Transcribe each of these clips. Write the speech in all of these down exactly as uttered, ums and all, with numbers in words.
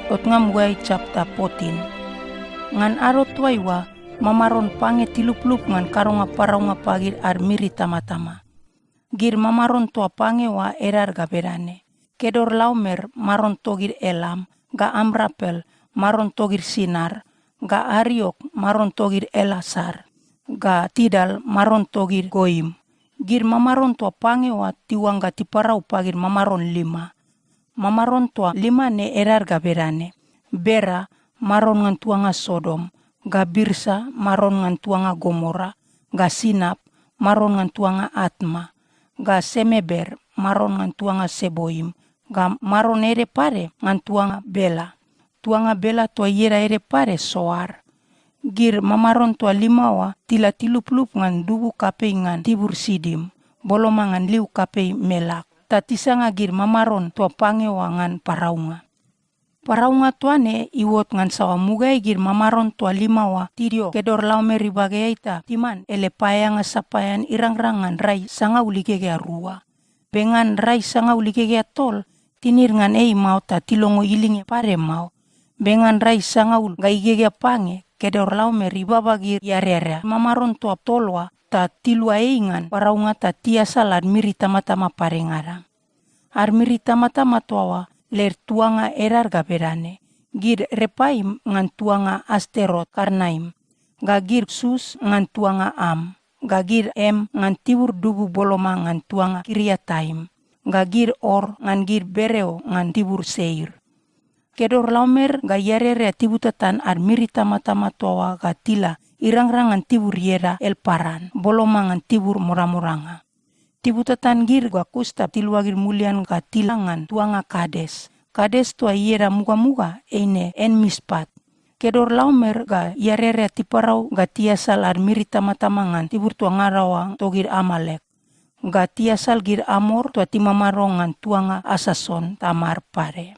Otnga mugaeai chapter fourteen. Ngan ado toaiua, mamaron pange tiluplup ngan kadonga paraunga pagid ad miri tamatama. Gid mamaron toa pange oa edad ga bedane: Kedorlaomer, maron togid Elam, ga Amrapel, maron togid Sinar, ga Ariok, maron togid Elasar, ga Tidal, maron togid Goim. Gid mamaron toa pange oa tiuangga tiparau pagid mamaron lima. Mamaron toa lima ne edad ga bedane: Bera, maron ngan tuanga Sodom, ga Birsa, maron ngan tuanga Gomora, ga Sinap, maron ngan tuanga Atma, ga Semeber, maron ngan tuanga Seboim, ga maron ede pade ngan tuanga Bela. Tuanga Bela toa ieda ede pade Soar. Gid mamaron toa lima oa tila tiluplup ngan dubu kapei ngan tibur Sidim, boloma ngan liu kapei Melak, ta tisanga gid mamaron toa pange oa ngan paraunga. Paraunga toa ne iuot ngan saoa? Mugaeai gid mamaron toa lima oa tidio Kedorlaomer ibageai ta timan ele paeaeanga sapaean irangrang ngan rai sangaul igegea rua. Be ngan rai sangaul igegea tol, tinid ngan ei mao ta tilongo ilinge pade mao. Be ngan rai sangaul ga igegea pange, Kedorlaomer ibaba gid iarerea mamaron toa tol oa ta tilua ei ngan paraunga ta tiasal ad miri tamatama padengada. Ad miri tamatama toa oa led tuanga edad ga bedane: gid Repaim ngan tuanga Asterot Karnaim, ga gid Sus ngan tuanga Am, ga gid Em ngan tibur dubu boloma ngan tuanga Kiriataim, ga gid Or ngan gid bereo ngan tibur Seir. Kedorlaomer ga iarerea tibutatan ad miri tamatama toa oa ga tila irangrang ngan tibur ieda El Paran, boloma ngan tibur modamodanga. Tibutatan gid ga kus ta tiluagid mulian ga tila ngan tuanga Kades. Kades toa ieda mugamuga eine En Mispat. Kedorlaomer ga iarerea tiparau ga tiasal ad miri tamatama ngan tibur toa ngada oa togid Amalek, ga tiasal gid Amor toa timamado ngan tuanga Asason Tamar pade.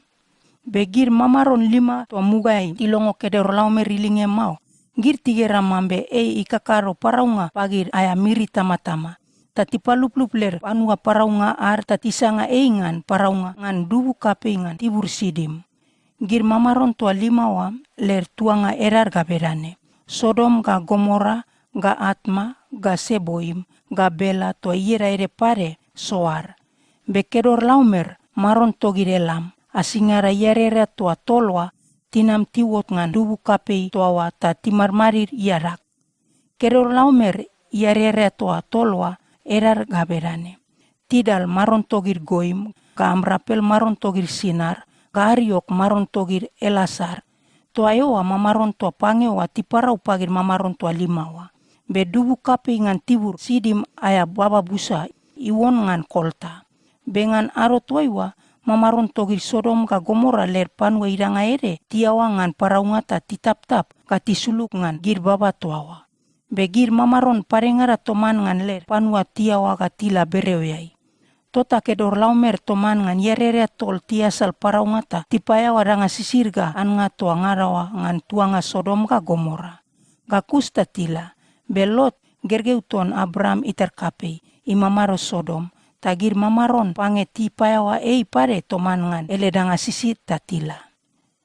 Be gid mamaron lima toa mugaeai tilongo Kedorlaomer ilinge mao, gid tigera mambe ei ikakado paraunga pagid aea miri tamatama, ta tipaluplup led panua paraunga ad ta tisanga ei ngan paraunga ngan dubu kapei ngan tibur Sidim. Gid mamaron toa lima oa led tuanga edad ga bedane: Sodom ga Gomora ga Atma ga Seboim ga Bela toa ieda ede pade Soar. Be Kedorlaomer, maron togid Elam, asingada iarerea toa tol oa, tinam tiuot ngan dubu kapei toa oa ta timadmadid iadag. Kedorlaomer iarerea toa tol oa edad ga bedane: Tidal, maron togid Goim, ga Amrapel, maron togid Sinar, ga Ariok, maron togid Elasar. Toa eoa mamaron toa pange oa tiparau pagid mamaron toa lima oa. Be dubu kapei ngan tibur Sidim aea baba busa iuon ngan Kolta. Be ngan ado toaiua, mamaron togid Sodom ga Gomora led panua idanga ede tiaoa ngan paraunga ta titaptap ga tisulug ngan gid baba toa oa. Be gid mamaron padengada toman ngan led panua tiaoa ga tila bereoeai. Tota Kedorlaomer toman ngan iarerea tol tiasal paraunga ta tipaeaoa danga sisid ga annga toa ngada oa ngan tuanga Sodom ga Gomora, ga kus ta tila. Be Lot, gergeu ton Abram itar kapei, imamado Sodom, ta gid mamaron pange tipaeaoa ei pade toman ngan ele danga sisid ta tila.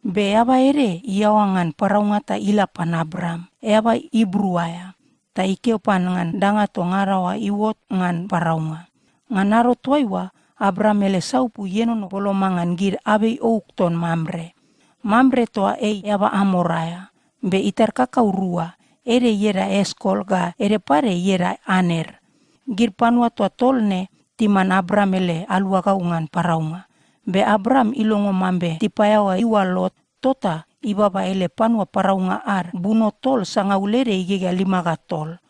Be eaba ede iaoa ngan paraunga ta ila pan Abram, eaba Ibru aea, ta ikeo pan ngan danga toa ngada oa iuot ngan paraunga. Ngan ado toaiua, Abram ele saupu ienono boloma ngan gid abei ouk ton Mamre. Mamre toa ei eaba Amor aea, be itar kakau rua, ede ieda Eskol ga ede pade ieda Aner. Gid panua toa tol ne timan Abram ele aluagau ngan paraunga. Be Abram ilongo mambe tipaeaoa iua Lot, tota ibaba ele panua paraunga ad buno tol sangaul ede igegea lima ga tol.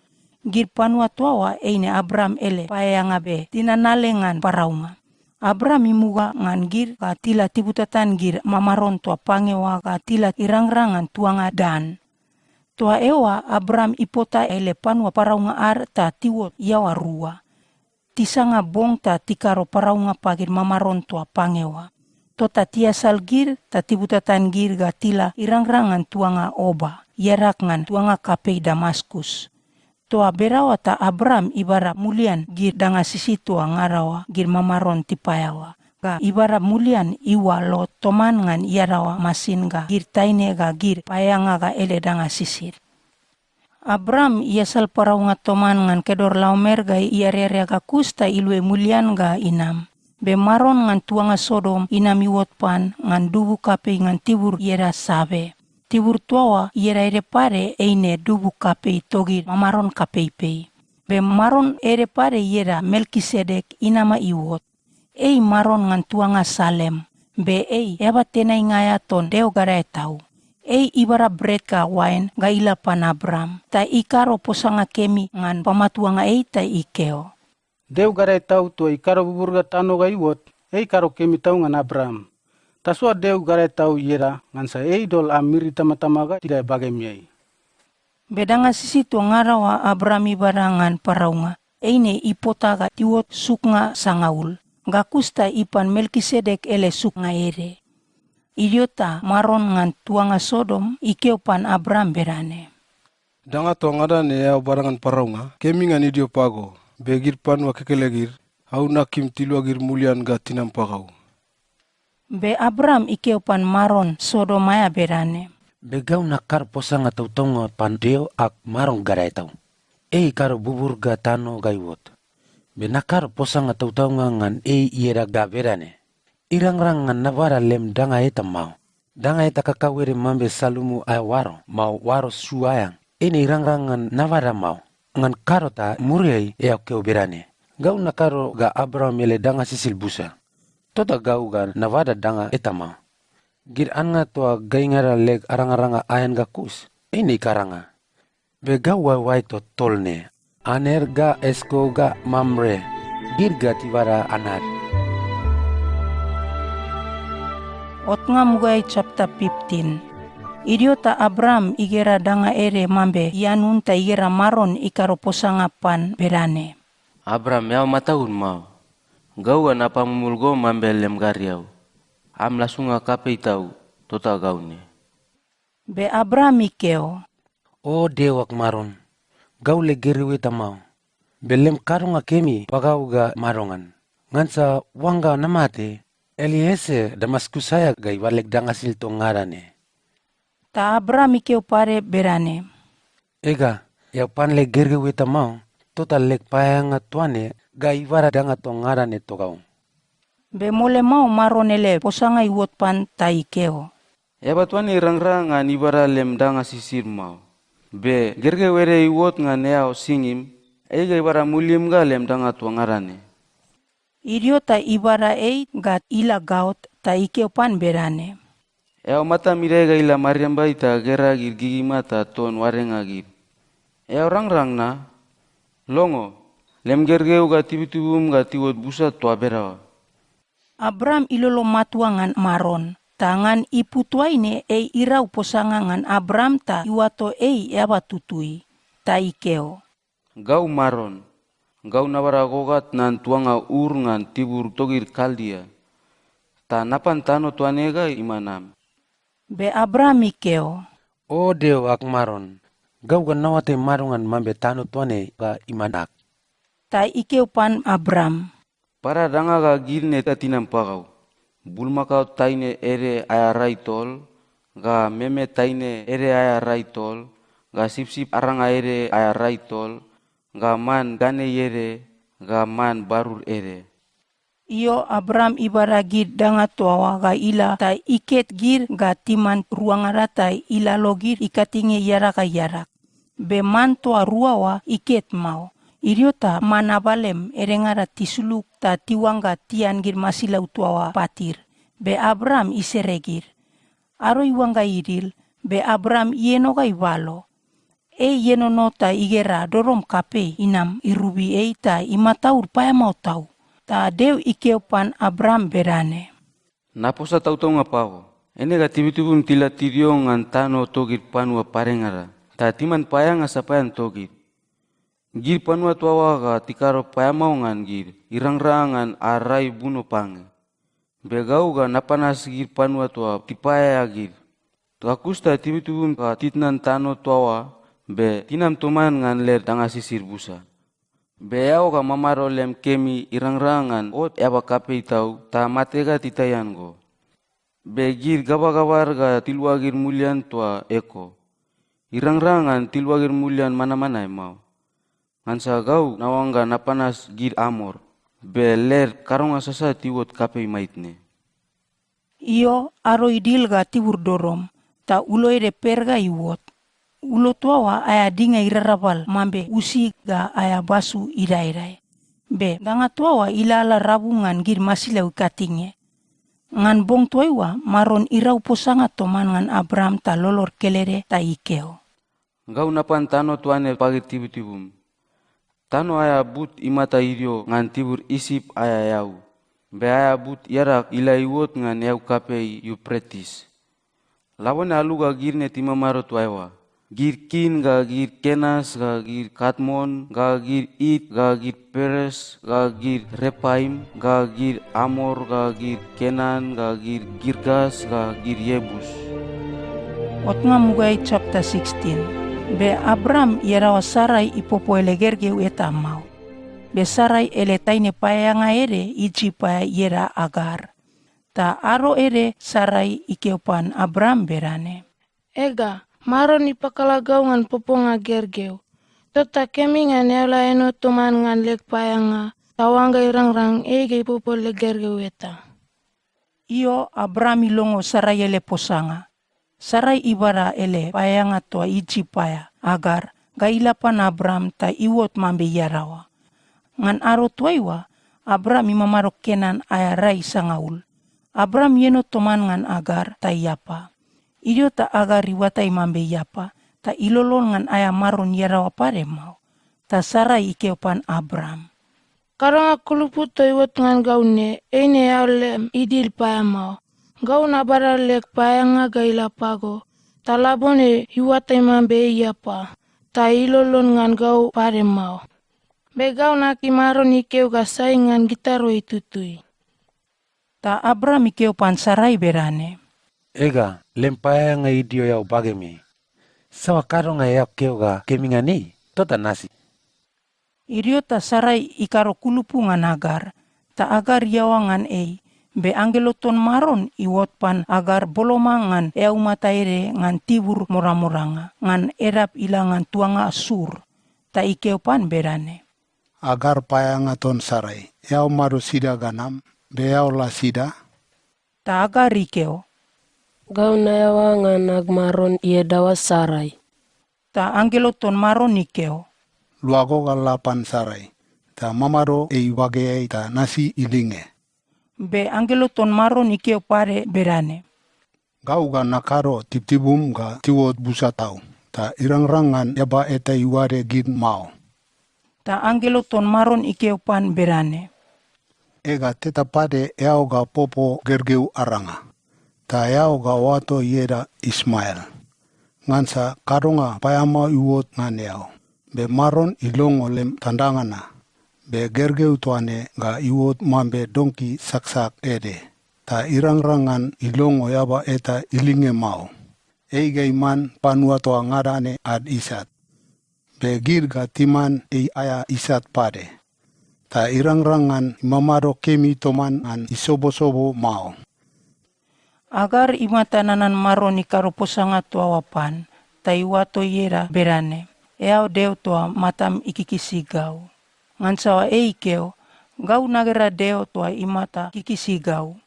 Gid panua toa oa eine Abram ele paeaeanga be tinanale ngan paraunga. Abram imuga ngan gid ga tila tibutatan gid mamaron toa pange oa ga tila irangrang ngan tuanga Dan. Toa eoa Abram ipota ele panua paraunga ad ta tiuot iaoa rua. Tisanga bong ta tikado paraunga pagid mamaron toa pange oa. Tota tiasal gid ta tibutatan gid ga tila irangrang ngan tuanga Oba, iadag ngan tuanga kapei Damaskus. Toa bedaoa ta Abram ibada mulian gid danga sisid toa ngada oa gid mamaron tipaeaoa, ga ibada mulian iua Lot toman ngan iadaoa masin ga gid taine ga gid paeaeanga ga ele danga sisid. Abram iasal paraunga toman ngan Kedorlaomer ga iarearea ga kus ta iluai mulian ga inam. Be Maron ngan tuanga Sodom inam iuot pan ngan dubu kapei ngan tibur ieda Sabe. Tibur toa oa ieda ede pade eine dubu kapei togid mamaron kapeipei. Be Maron ede pade ieda Melkisedek inama iuot. Ei Maron ngan tuanga Salem, be ei eaba tenainga aea ton Deo Gadae Tau. Ei ibada bret ga oain ga ila pan Abram, ta ikado posanga kemi ngan pamatuanga ei ta ikeo, "Deo Gadae Tau toa ikado bubur ga tano ga iuot, ei ikado kemi tau ngan Abram. Tasoa Deo Gadae Tau ieda, ngansa ei idol am miri itamatama ga tidae bagemeai." Be danga sisid toa ngada oa Abram ibada ngan paraunga, eine ipota ga tiuot suknga sangaul, ga kus ta ipan Melkisedek ele suknga ede. Idio ta Maron ngan tuanga Sodom ikeo pan Abram bedane, "Danga toa ngada ne eao bada ngan paraunga, kemi ngan idio pago, be gid panua kekelegid, gau nakim tiluagid mulian ga tinam pagau." Be Abram ikeo pan maron Sodom aea bedane, "Be gau nakado posanga tautaunga pan Deo ag Maron Gadae Tau. Ei ikado bubur ga tano ga iuot. Be nakado posanga tautaunga ngan ei ieda ga bedane, irangrang ngan nabada lem danga eta mao. Danga eta kakauede mambe salumu aea oaro, mao oaro su aea, eine irangrang ngan nabada mao. Ngan kado ta muriai eao keo bedane, 'Gau nakado ga Abraam ele danga sisid busa.' Tota gau ga nabada danga eta mao. Gid annga toa gaingada leg arangaranga aean ga kus, eine ikaranga. Be gau oaeoaeg toa tol ne, Aner ga Esko ga Mamre, gid ga tibada anad." Otnga mugaeai chapter fifteen. Idio ta Abram igera danga ede mambe ianun ta igera Maron ikado posanga pan bedane, "Abram, eao mataud mao. Gau ga napamumul go mambe lem gariau. Am lasunga kapei tau, tota gau ne." Be Abram ikeo, "O Deo ag Maron, gau leg gergeu eta mao. Be lem kadonga kemi pagau ga madongan? Ngansa oangga namate, Elieser Damaskus aea ga ibada leg danga sisid toa ngada ne." Ta Abram ikeo pade bedane, "Ega, eao pan leg gergeu eta mao, tota leg paeaeanga toa ne ga ibada danga toa ngada ne togau." Be mole mao Maron ele posanga iuot pan ta ikeo, "Eaba toa ne irangrang ngan ibada lem danga sisid mao. Be gergeu ede iuot ngan eao singim, ei ga ibada mulim ga lem danga toa ngada ne." Idio ta ibada ei ga ila gaot ta ikeo pan bedane, "Eao matam idae ga ila mariambai ta gera gid gigima ta ton oarenga gid. Eao rangrang na? Longo, lem gergeu ga tibutibum ga tiuot busa toa bedaoa." Abram ilolo matua ngan Maron, ta ngan ipu toaine ei irau posanga ngan Abram ta iuato ei eaba tutui, ta ikeo, "Gau Maron, gau nabada go ga tnan tuanga Ur ngan tibur togid Kaldia, ta napan tano toa ne ga iman am." Be Abram ikeo, "O Deo ag Maron, gau ga naoatai madongan mambe tano toa ne ga iman ag?" Ta ikeo pan Abram, "Bada danga ga gid ne ta tinam pagau. Bulmakao taine ede aea rai tol, ga meme taine ede aea rai tol, ga sipsip aranga ede aea rai tol, ga man ganei ede, ga man barur ede." Io, Abram ibada gid danga toa oa ga ila ta iket gid ga timan ruangada ta ilalo gid ikatinge iadag ga iadag. Be man toa rua oa iket mao. Idio ta man abalem edengada tisulug ta tiuangga tian gid masilau toa oa patid, be Abram isere gid. Ado iuangga idil, be Abram ieno ga ibalo. Ei ienono ta igera dodom kapei inam irubi ei ta imataud paeamao tau. Ta Deo ikeo pan Abram bedane, "Naposa tautaunga pago, eine ga tibutibum tila tidio ngan tano togid panua padengada, ta timan paeaeanga sapaean togid. Gid panua toa oa ga tikado paeamao ngan gid, irangrang ngan ad rai buno pange. Be gau ga napanas gid panua toa tipaeaea gid. Ga kus ta tibutibum ga titnan tano toa oa, be tinam toman ngan led danga sisid busa." Be eao ga mamado lem kemi irangrang ngan ot eaba kapei tau ta mate ga titaian go. Be gid gabagabad ga tiluagid mulian toa eko, irangrang ngan tiluagid mulian manmanae mao. Ngansa gau naoangga napanas gid Amor, be led kadonga sasat iuot kapei maitne. Io, ado idil ga tibur dodom, ta ulo ede per ga iuot. Ulo toa oa aea dinga irarabal mambe usi ga aea basu idaedae. Be danga toa oa ilalala rabu ngan gid masilau ikatinge. Ngan bong toaiua, Maron irau posanga toman ngan Abraam ta lolod kelede ta ikeo, "Gau napan tano toa ne pagid tibutibum. Tano aea but imata idio ngan tibur Isip aea eau, be aea but iadag ila iuot ngan eau kapei Iupretis. Labone alu ga gid ne timamado toa eoa, gid Kin ga gid Kenas ga gid Katmon ga gid It ga gid Peres ga gid Repaim ga gid Amor ga gid Kenan ga gid Girgas ga gid Iebus." Otnga mugaeai chapter sixteen. Be Abraam iadaoa Sarai ipopo ele gergeu eta mao. Be Sarai ele taine paeaeanga ede Isip aea ieda Agar. Ta ado ede Sarai ikeo pan Abraam bedane, "Ega, Maron ipakala gau ngan poponga gergeu. Tota kemi ngan eao la eno toman ngan leg paeaeanga, ta oangga irangrang, ei ga ipopo leg gergeu eta." Io, Abraam ilongo Sarai ele posanga. Sarai ibada ele paeaeanga toa Isip aea, Agar, ga ila pan Abraam ta iuot mambe iadaoa. Ngan ado toaiua, Abraam imamado Kenan aea rai sangaul. Abraam ieno toman ngan Agar ta iapa. Idio ta Agar iuatai mambe iapa, ta ilolon ngan aea Maron iadaoa pade mao. Ta Sarai ikeo pan Abraam, "Kadonga kulupu toa iuot ngan gau ne, eine eao lem idil paeamao. Gau nabada leg paeaeanga ga ila pago, ta labone iuatai mambe ei iapa, ta ilolon ngan gau pade mao. Be gau nakim Maron ikeo ga sai ngan gitarua itutui." Ta Abraam ikeo pan Sarai bedane, "Ega, lem paeaeanga idio eao bagemeai. Saoa kadonga eao keo ga kemi ngan ei, tota nasi." Idio ta Sarai ikado kulupu ngan Agar, ta Agar iaoa ngan ei, be anggelo ton Maron iuot pan Agar boloma ngan eaumata ede ngan tibur modamodanga, ngan edap ila ngan tuanga Sur, ta ikeo pan bedane, "Agar paeaeanga ton Sarai, eao mado sida ga nam, be eao la sida?" Ta Agar ikeo, "Gau naeaoa ngan ag maron iadaoa Sarai." Ta anggelo ton Maron ikeo, "Luago ga la pan Sarai, ta mamado ei ibageai ta nasi ilinge." Be anggelo ton Maron ikeo pade bedane, "Gau ga nakado tibtibum ga tiuot busa tau, ta irangrang ngan eaba eta iuade gid mao." Ta anggelo ton Maron ikeo pan bedane, "Ega, teta pade eao ga popo gergeu aranga, ta eao ga oato ieda Ismael, ngansa kadonga paeamao iuot ngan eao. Be Maron ilongo lem tandanga na, be gergeu toa ne ga iuot mambe donki saksak ede, ta irangrang ngan ilongo eaba eta ilinge mao. Ei ga iman panua toa ngada ne ad isat, be gid ga timan ei aea isat pade. Ta irangrang ngan imamado kemi toman ngan isobosobo mao." Agar imata nanan Maron ikado posanga toa oa pan, ta iuato ieda bedane, "Eao Deo toa matam ikikisi gau." Ngansa ei ikeo, "Gau nagera Deo toa imata ikikisi gau."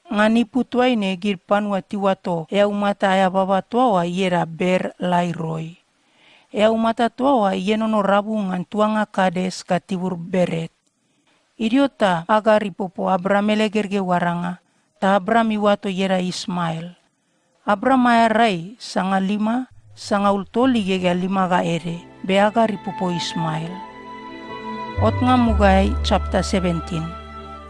Ngan ipu toaine gid panua tiuato eaumata aea baba toa oa ieda Ber Lairoi. Eaumata toa oa ienono rabu ngan tuanga Kades ga tibur Beret. Idio ta Agar ipopo Abraam ele gergeu aranga, ta Abraam iuato ieda Ismael. Abraam aea rai sangalima, sangaul tol igegea lima ga ede, be Agar ipopo Ismael. Otnga mugaeai, chapter seventeen.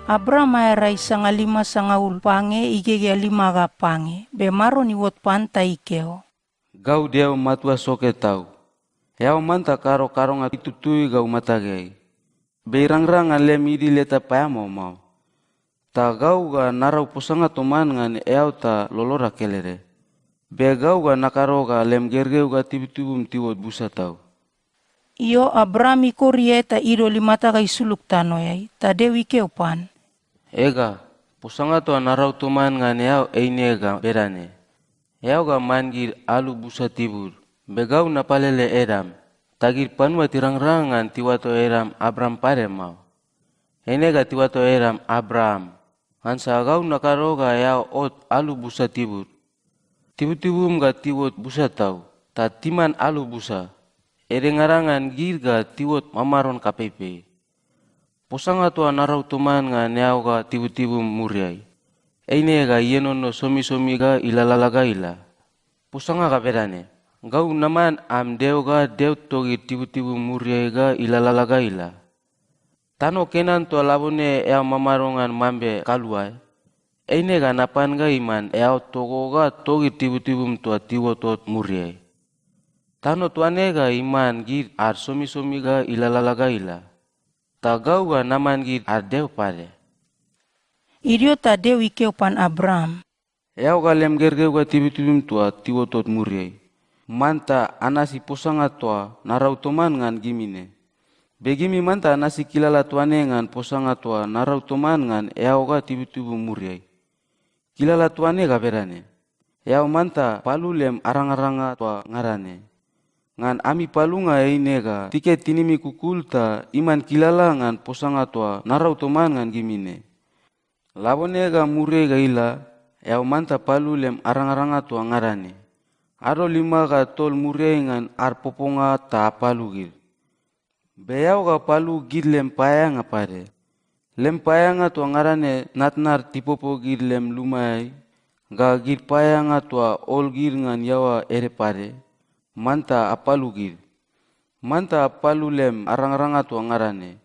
Abraam aea rai sangalima sangaul pange igegea lima ga pange, be Maron iuot pan ta ikeo, "Gau Deo matua soke tau. Eao manta kado kadonga itutui gau matageai. Be irangrang ngan lem idil eta paeamao mao. Ta gau ga narau posanga toman ngan eao ta loloda kelede. Be gau ga nakado ga lem gergeu ga tibutibum tiuot busa tau." Io, Abraam ikor iae ta idol imata ga isulug tanoeai, ta Deo ikeo pan, "Ega, posanga toa narau toman ngan eao eine ga bedane, 'Eao ga man gid alu busa tibud,' be gau napalele edam, ta gid panua tirangrang ngan tiuato edam Abraam pade mao. Eine ga tiuato edam Abraam, ngansa gau nakado ga eao ot alu busa tibud. Tibutibum ga tiuot busa tau, ta timan alu busa, edengada ngan gid ga tiuot mamaron kapeipei. Posanga toa narau toman ngan eao ga tibutibum muriai, eine ga ienono somisomi ga ilalala ga ila. Posanga ga bedane, 'Gau naman am Deo ga Deo togid tibutibum muriai ga ilalala ga ila.' Tano Kenan toa labone eao mamado ngan mambe kaluae, eine ga napan ga iman eao togo ga togid tibutibum toa tiuotot muriai. Tano toa ne ga iman gid ad somisomi ga ilalala ga ila, ta gau ga naman gid ad Deo pade." Idio ta Deo ikeo pan Abraam, "Eao ga lem gergeu ga tibutibum toa tiuotot muriai, manta anasi posanga toa narau toman ngan gimi ne. Be gimi manta anasi kilala toa ne ngan posanga toa narau toman ngan eao ga tibutibum muriai. Kilala toa ne ga bedane: Eao manta palu lem arangaranga toa ngada ne. Ngan ami palunga eine ga tiket tinimi kukul ta iman kilala ngan posanga toa narau toman ngan gimi ne. Labone ga muriai ga ila, eao manta palu lem arangaranga toa ngada ne. Ado lima ga tol muriai ngan ad poponga ta apalu gid. Be eao ga palu gid lem paeaeanga pade. Lem paeaeanga toa ngada ne tnatnad tipopo gid lem lumaeai, ga gid paeaeanga toa ol gid ngan iaoa ede pade, manta apalu gid. Manta apalu lem arangaranga toa ngada ne.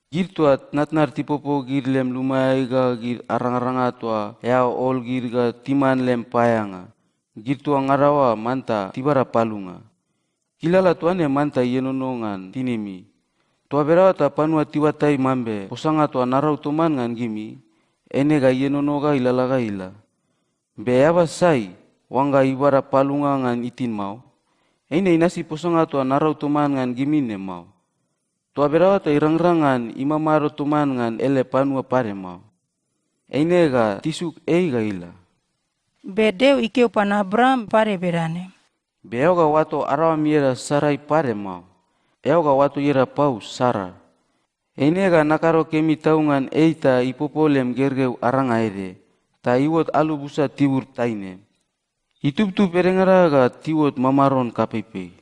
Gid toa tnatnad tipopo gid lem lumaeai ga gid arangaranga toa eao ol gid ga timan lem paeaeanga, gid toa ngada oa manta tibada palunga. Kilala toa ne manta ienono ngan tinimi. Toa bedaoa ta panua tiuatai mambe posanga toa narau toman ngan gimi, eine ga ienono ga ilalala ga ila. Be eaba sai, oangga ibada palunga ngan itin mao, eine inasi posanga toa narau toman ngan gimi ne mao. Toa bedaoa ta irangrang ngan imamado toman ngan ele panua pade mao. Eine ga tisuk ei ga ila." Be Deo ikeo pan Abraam pade bedane, "Be eao ga oato adaoam ieda Sarai pade mao. Eao ga oato ieda pau Sara. Eine ga nakado kemi tau ngan ei ta ipopo lem gergeu aranga ede, ta iuot alu busa tibud taine. Itubtub edengada ga tiuot mamaron kapeipei."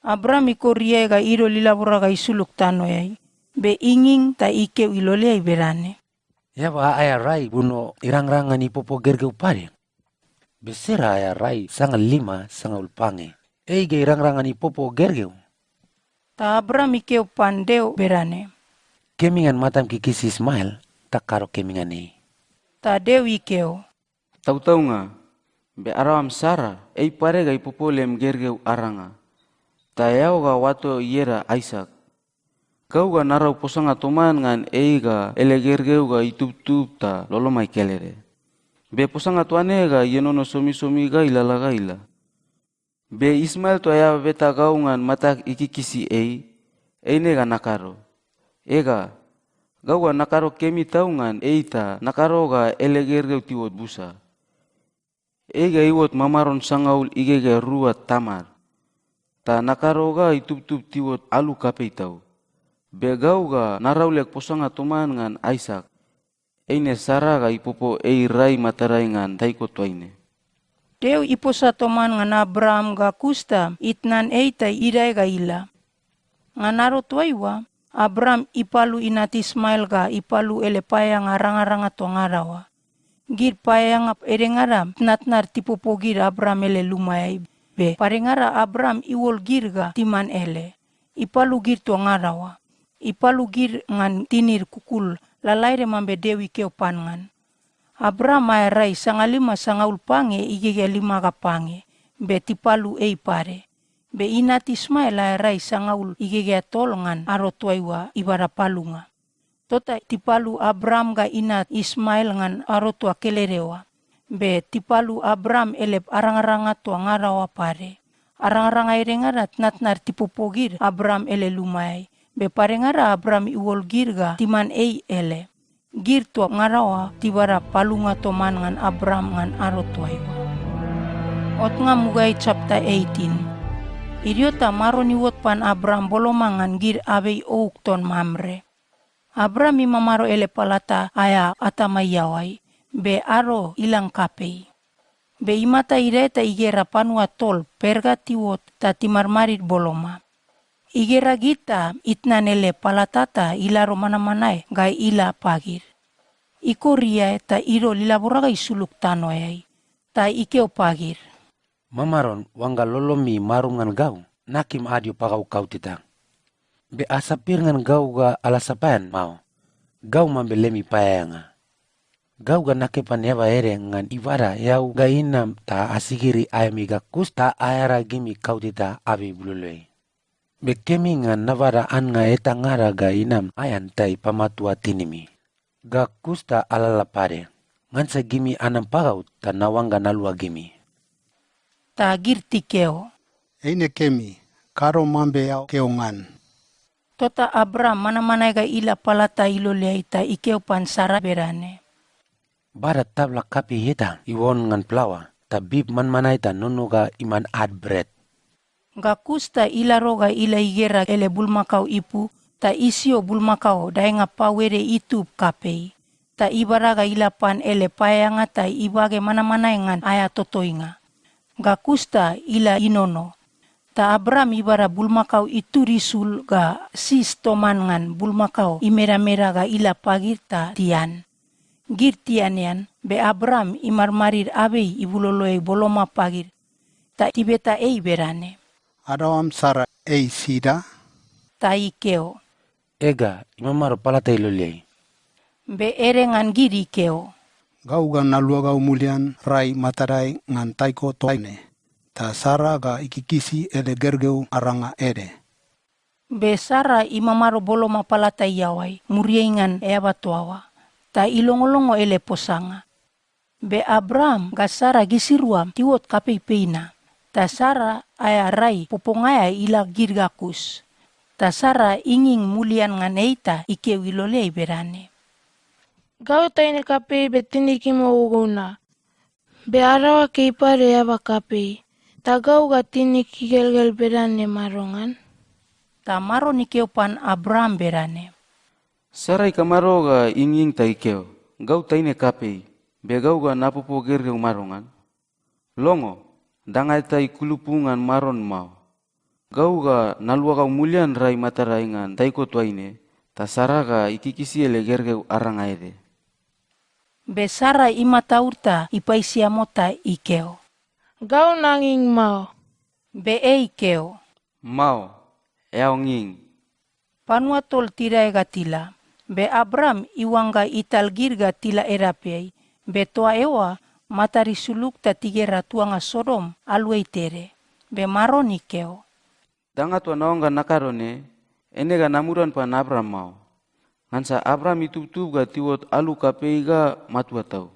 Abraam ikor iae ga idol ilabora ga isulug tanoeai, be inging ta ikeo iloleai bedane, "Eaba aea rai buno irangrang ngan ipopo gergeu pade. Be Sera aea rai sangal lima sangaul pange, ei ga irangrang ngan ipopo gergeu?" Ta Abraam ikeo pan Deo bedane, "Kemi ngan matam kikisi Ismael ta kado kemi ngan ei." Ta Deo ikeo, "Tautaunga, be adaoam Sara, ei pade ga ipopo lem gergeu aranga, ta eao ga oato ieda Aisak. Gau ga narau posanga toman ngan ei ga ele gergeu ga itubtub ta lolomai kelede. Be posanga toa ne ga ienono somisomi ga ilalala ga ila. Be Ismael toa eao beta gau ngan matag ikikisi ei, eine ga nakado. Ega, gau ga nakado kemi tau ngan ei ta nakado ga ele gergeu tiuot busa. Ei ga iuot mamaron sangaul igegea rua tamad, ta nakado ga itubtub tiuot alu kapei tau. Be gau ga narau leg posanga toman ngan Aisak, eine Sara ga ipopo ei rai matadai ngan taiko toaine." Deo iposa toman ngan Abraam ga kus ta itnan ei ta idae ga ila. Ngan ado toaiua, Abraam ipalu inat Ismael ga ipalu ele paeaeanga arangaranga toa ngada oa. Gid paeaeanga edengada tnatnad tipopo gid Abraam ele lumaeai, be padengada Abraam iuol gid ga timan ele. Ipalu gid toa ngada oa. Ipalu gid ngan tinid kukul lalaede mambe Deo ikeo pan ngan. Abraam aea rai sangalima sangaul pange igegea lima ga pange, be tipalu ei pade. Be inat Ismael aea rai sangaul igegea tol ngan ado toaiua ibada palunga. Tota tipalu Abraam ga inat Ismael ngan ado toa kelede oa, be tipalu Abraam ele arangaranga toa ngada oa pade. Arangaranga edengada tnatnad tipopo gid Abram ele lumaeai, be padengada Abram iuol gid ga timan ei ele. Gid toa ngada oa tibada palunga toman ngan Abram ngan ado toaiua. Otnga mugaeai chapter eighteen. Idio ta Maron iuot pan Abram boloma ngan gid abei ouk ton Mamre. Abram imamado ele palata aea atama iaoai, be ado ilang kapei. Be imata idae ta igera panua tol per ga tiuot ta timadmadid boloma. Igera gid ta itnan ele palata ta ilado manmanae ga ila pagid. Ikor iae ta idol ilabora ga isulug tanoeai, ta ikeo pagid, "Mamaron, oangga lolomi marum ngan gau, nakim adio pagau kauteta. Be asapir ngan gau ga ala sapaean mao. Gau mambe lemi paeaeanga. Gau ga nakeo pan eaba ede ngan ibada eau ga inam ta asigiri aemi ga kus ta aeara gimi kauteta abei bululeai. Be kemi ngan nabada annga etangada ga inam aean ta ipamatua tinimi. Ga kus ta alalala pade, ngansa gimi anam pagau ta naoangga nalua gimi." Ta gid tikeo, "Eine kemi, kado mambe eao keo ngan." Tota Abram manmanae ga ila palata iloleai ta ikeo pan Sara bedane, "Bada tabla kapei eta iuon ngan plaoa, ta bib manmanae ta nono ga iman ad bret." Ga kus ta ilado ga ila igera ele bulmakao ipu, ta isio bulmakao daenga pau ede itub kapei, ta ibada ga ila pan ele paeaeanga ta ibage manmanae ngan aea totoinga. Ga kus ta ila inono. Ta Abram ibada bulmakao itud isul ga sis toman ngan bulmakao imedameda ga ila pagid ta tian. Gid tianean, be Abram imadmadid abei ibuloloeai boloma pagid, ta tibeta ei bedane, "Adaoam Sara ei sida?" Ta ikeo, "Ega, imamado palata iloleai." Be ede ngan gid ikeo, "Gau ga naluagau mulian rai matadai ngan taiko toa ne, ta Sara ga ikikisi ele gergeu aranga ede." Be Sara imamado boloma palata iaoai muriai ngan eaba toa oa, ta ilongolongo ele posanga. Be Abram ga Sara gisirua tiuot kapeipei na, ta Sara aea rai poponga aea ila gid ga kus. Ta Sara inging mulian ngan ei ta ikeo iloleai bedane, "Gau taine kapei, be tinig imogougou na. Be adaoag ei pade eaba kapei, ta gau ga tinig igelgel bedane madongan?" Ta Maron ikeo pan Abram bedane, "Sara ikamado ga inging ta ikeo, 'Gau taine kapei, be gau ga napopo gergeu madongan?' Longo, danga eta ikulupu ngan Maron mao. Gau ga naluagau mulian rai matadai ngan taiko toaine, ta Sara ga ikikisi ele gergeu aranga ede." Be Sara imataud ta ipaisiamo ta ikeo, "Gau nanging mao." Be ei ikeo, "Mao, eao nging." Panua tol tidae ga tila, be Abram iuangga ital gid ga tila edapeai, be toa eoa matad isulug ta tigera tuanga Sodom aluai tede. Be Maron ikeo, "Danga toa naoangga nakado ne, eine ga namudan pan Abram mao. Ngansa Abram itubtub ga tiuot alu kapei ga matua tau.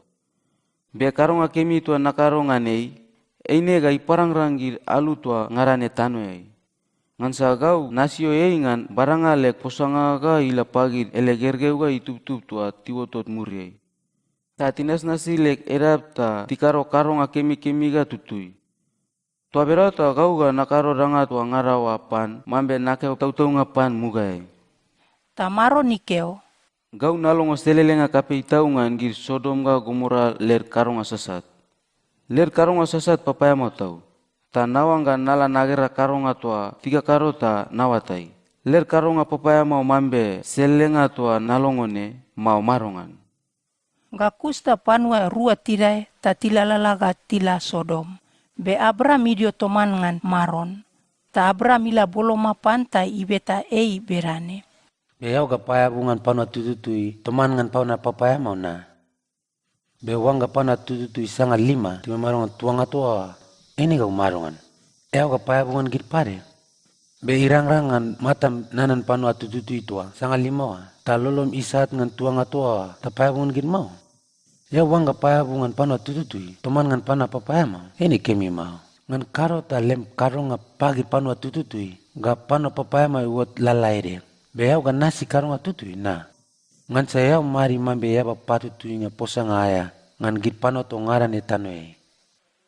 Be kadonga kemi toa nakado ngan ei, eine ga iparangrang gid alu toa ngada ne tanoeai. Ngansa gau nasio ei ngan badanga leg posanga ga ila pagid ele gergeu ga itubtub toa tiuotot muriai. Ta tinasnasi leg edap ta tikado kadonga kemikemi ga tutui. Toa bedaoa ta gau ga nakado danga toa ngada oa pan mambe nakeo tautaunga pan mugaeai." Ta Maron ikeo, "Gau nalongo selelenga kapei tau ngan gid Sodom ga Gomora led kadonga sasat. Led kadonga sasat papaeamao tau, ta naoangga nala nagera kadonga toa tikakado ta naoatai. Led kadonga papaeamao mambe selelenga toa nalongo ne, mao madongan?" Ga kus ta panua rua tidae ta tilalala ga tila Sodom. Be Abram idio toman ngan Maron. Ta Abram ila boloma pan ta ibeta ei bedane, "Be eao ga paeabu ngan panua tututui toman ngan panua papaeamao na? Be oangga panua tututui sangalima timamado ngan tuanga toa oa, eine gau madongan? Eao ga paeabu ngan gid pade? Be irangrang ngan matam nanan panua tututui toa sangalima oa, ta lolom isat ngan tuanga toa oa ta paeabu ngan gid mao? Eao oangga paeabu ngan panua tututui toman ngan panua papaeamao, eine kemi mao. Ngan kado ta lem kadonga pagid panua tututui ga panua papaeamao iuot lalaede, be eao ga nasi kadonga tutui na? Ngansa eao madid mambe eaba patutuinga posanga aea ngan gid panua toa ngada ne tanoeai.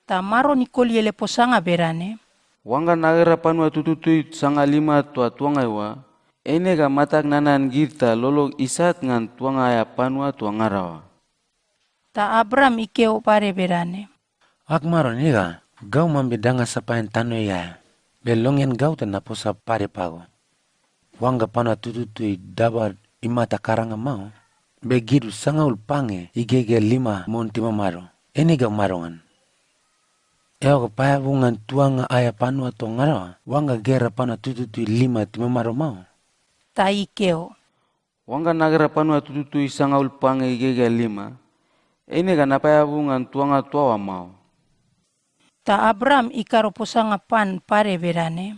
Ta Maron ikoli ele posanga bedane, "Oangga nagera panua tututui sangalima toa tuangai oa, eine ga matag nanan gid ta lolog isat ngan tuanga aea panua toa ngada oa." Ta Abram ikeo pade bedane, "Ag Maron, ega, gau mambe danga sapaean tanoeai aea, be longean gau ta naposa pade pago. Oangga panua tututui dabad imata karanga mao, be gid sangaul pange igegea lima mon timamado, eine gau madongan? Eao ga paeabu ngan tuanga aea panua toa ngada oa, oangga gera panua tututui lima timamado mao?" Ta ikeo, "Oangga nagera panua tututui sangaul pange igegea lima, eine ga napaeabu ngan tuanga toa oa mao." Ta Abram ikado posanga pan pade bedane,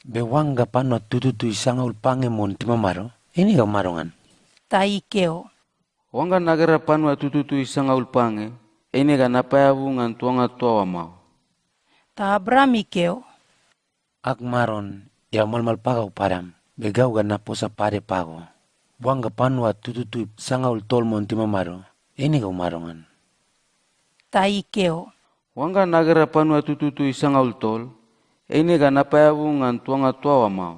"Be oangga panua tututui sangaul pange mon timamado, eine gau madongan?" Ta ikeo, "Oangga nagera panua tututui sangaul pange, eine ga napaeabu ngan tuanga toa oa mao." Ta Abram ikeo, "Ag Maron, eao malmal pagau padam, be gau ga naposa pade pago. Oangga panua tututui sangaul tol mon timamado, eine gau madongan?" Ta ikeo, "Oangga nagera panua tututui sangaul tol, eine ga napaeabu ngan tuanga toa oa mao."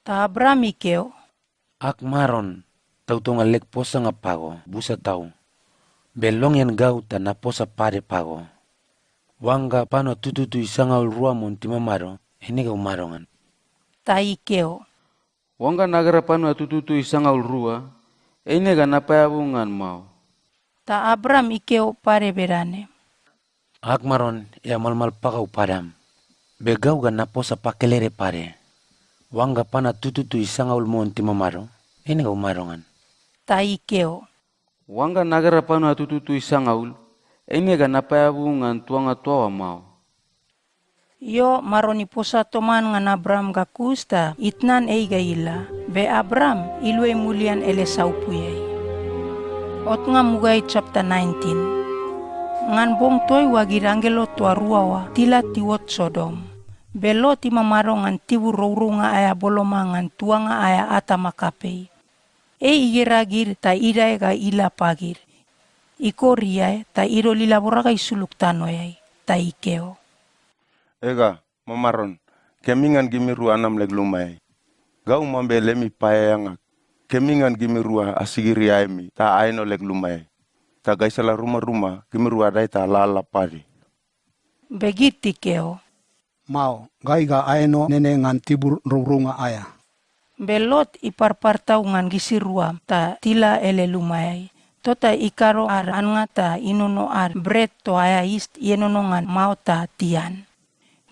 Ta Abram ikeo, "Ag Maron, tautaunga leg posanga pago busa tau, be longean gau ta naposa pade pago. Oangga panua tututui sangaul rua mon timamado, eine gau madongan?" Ta ikeo, "Oangga nagera panua tututui sangaul rua, eine ga napaeabu ngan mao." Ta Abram ikeo pade bedane, "Ag Maron, eao malmal pagau padam, be gau ga naposa pakelede pade. Oangga panua tututui sangaul mon timamado, eine gau madongan?" Ta ikeo, "Oangga nagera panua tututui sangaul, eine ga napaeabu ngan tuanga toa oa mao." Io, Maron iposa toman ngan Abram ga kus ta itnan ei ga ila, be Abram iluai mulian ele saupuiai. Otnga mugaeai chapter nineteen. Ngan bong toaiua gid anggelo toa rua oa tila tiuot Sodom, be Lot imamado ngan tibur rourounga aea boloma ngan tuanga aea atama kapei. Ei igera gid ta idae ga ila pagid. Ikor iae ta idol ilabora ga isulug tanoeai, ta ikeo, "Ega, mamaron, kemi ngan gimirua anam leg lumaeai. Gau mambe lemi paeaeanga, kemi ngan gimirua asigiri aemi ta aeno leg lumaeai. Ta gaisala rumaruma, gimirua adae ta ala ala pade." Be gid tikeo, "Mao, gai ga aeno nene ngan tibur rourounga aea." Be Lot iparpar tau ngan gisirua ta tila ele lumaeai. Tota ikado ad annga ta inono ad bret toa aea yis ienono ngan mao ta tian.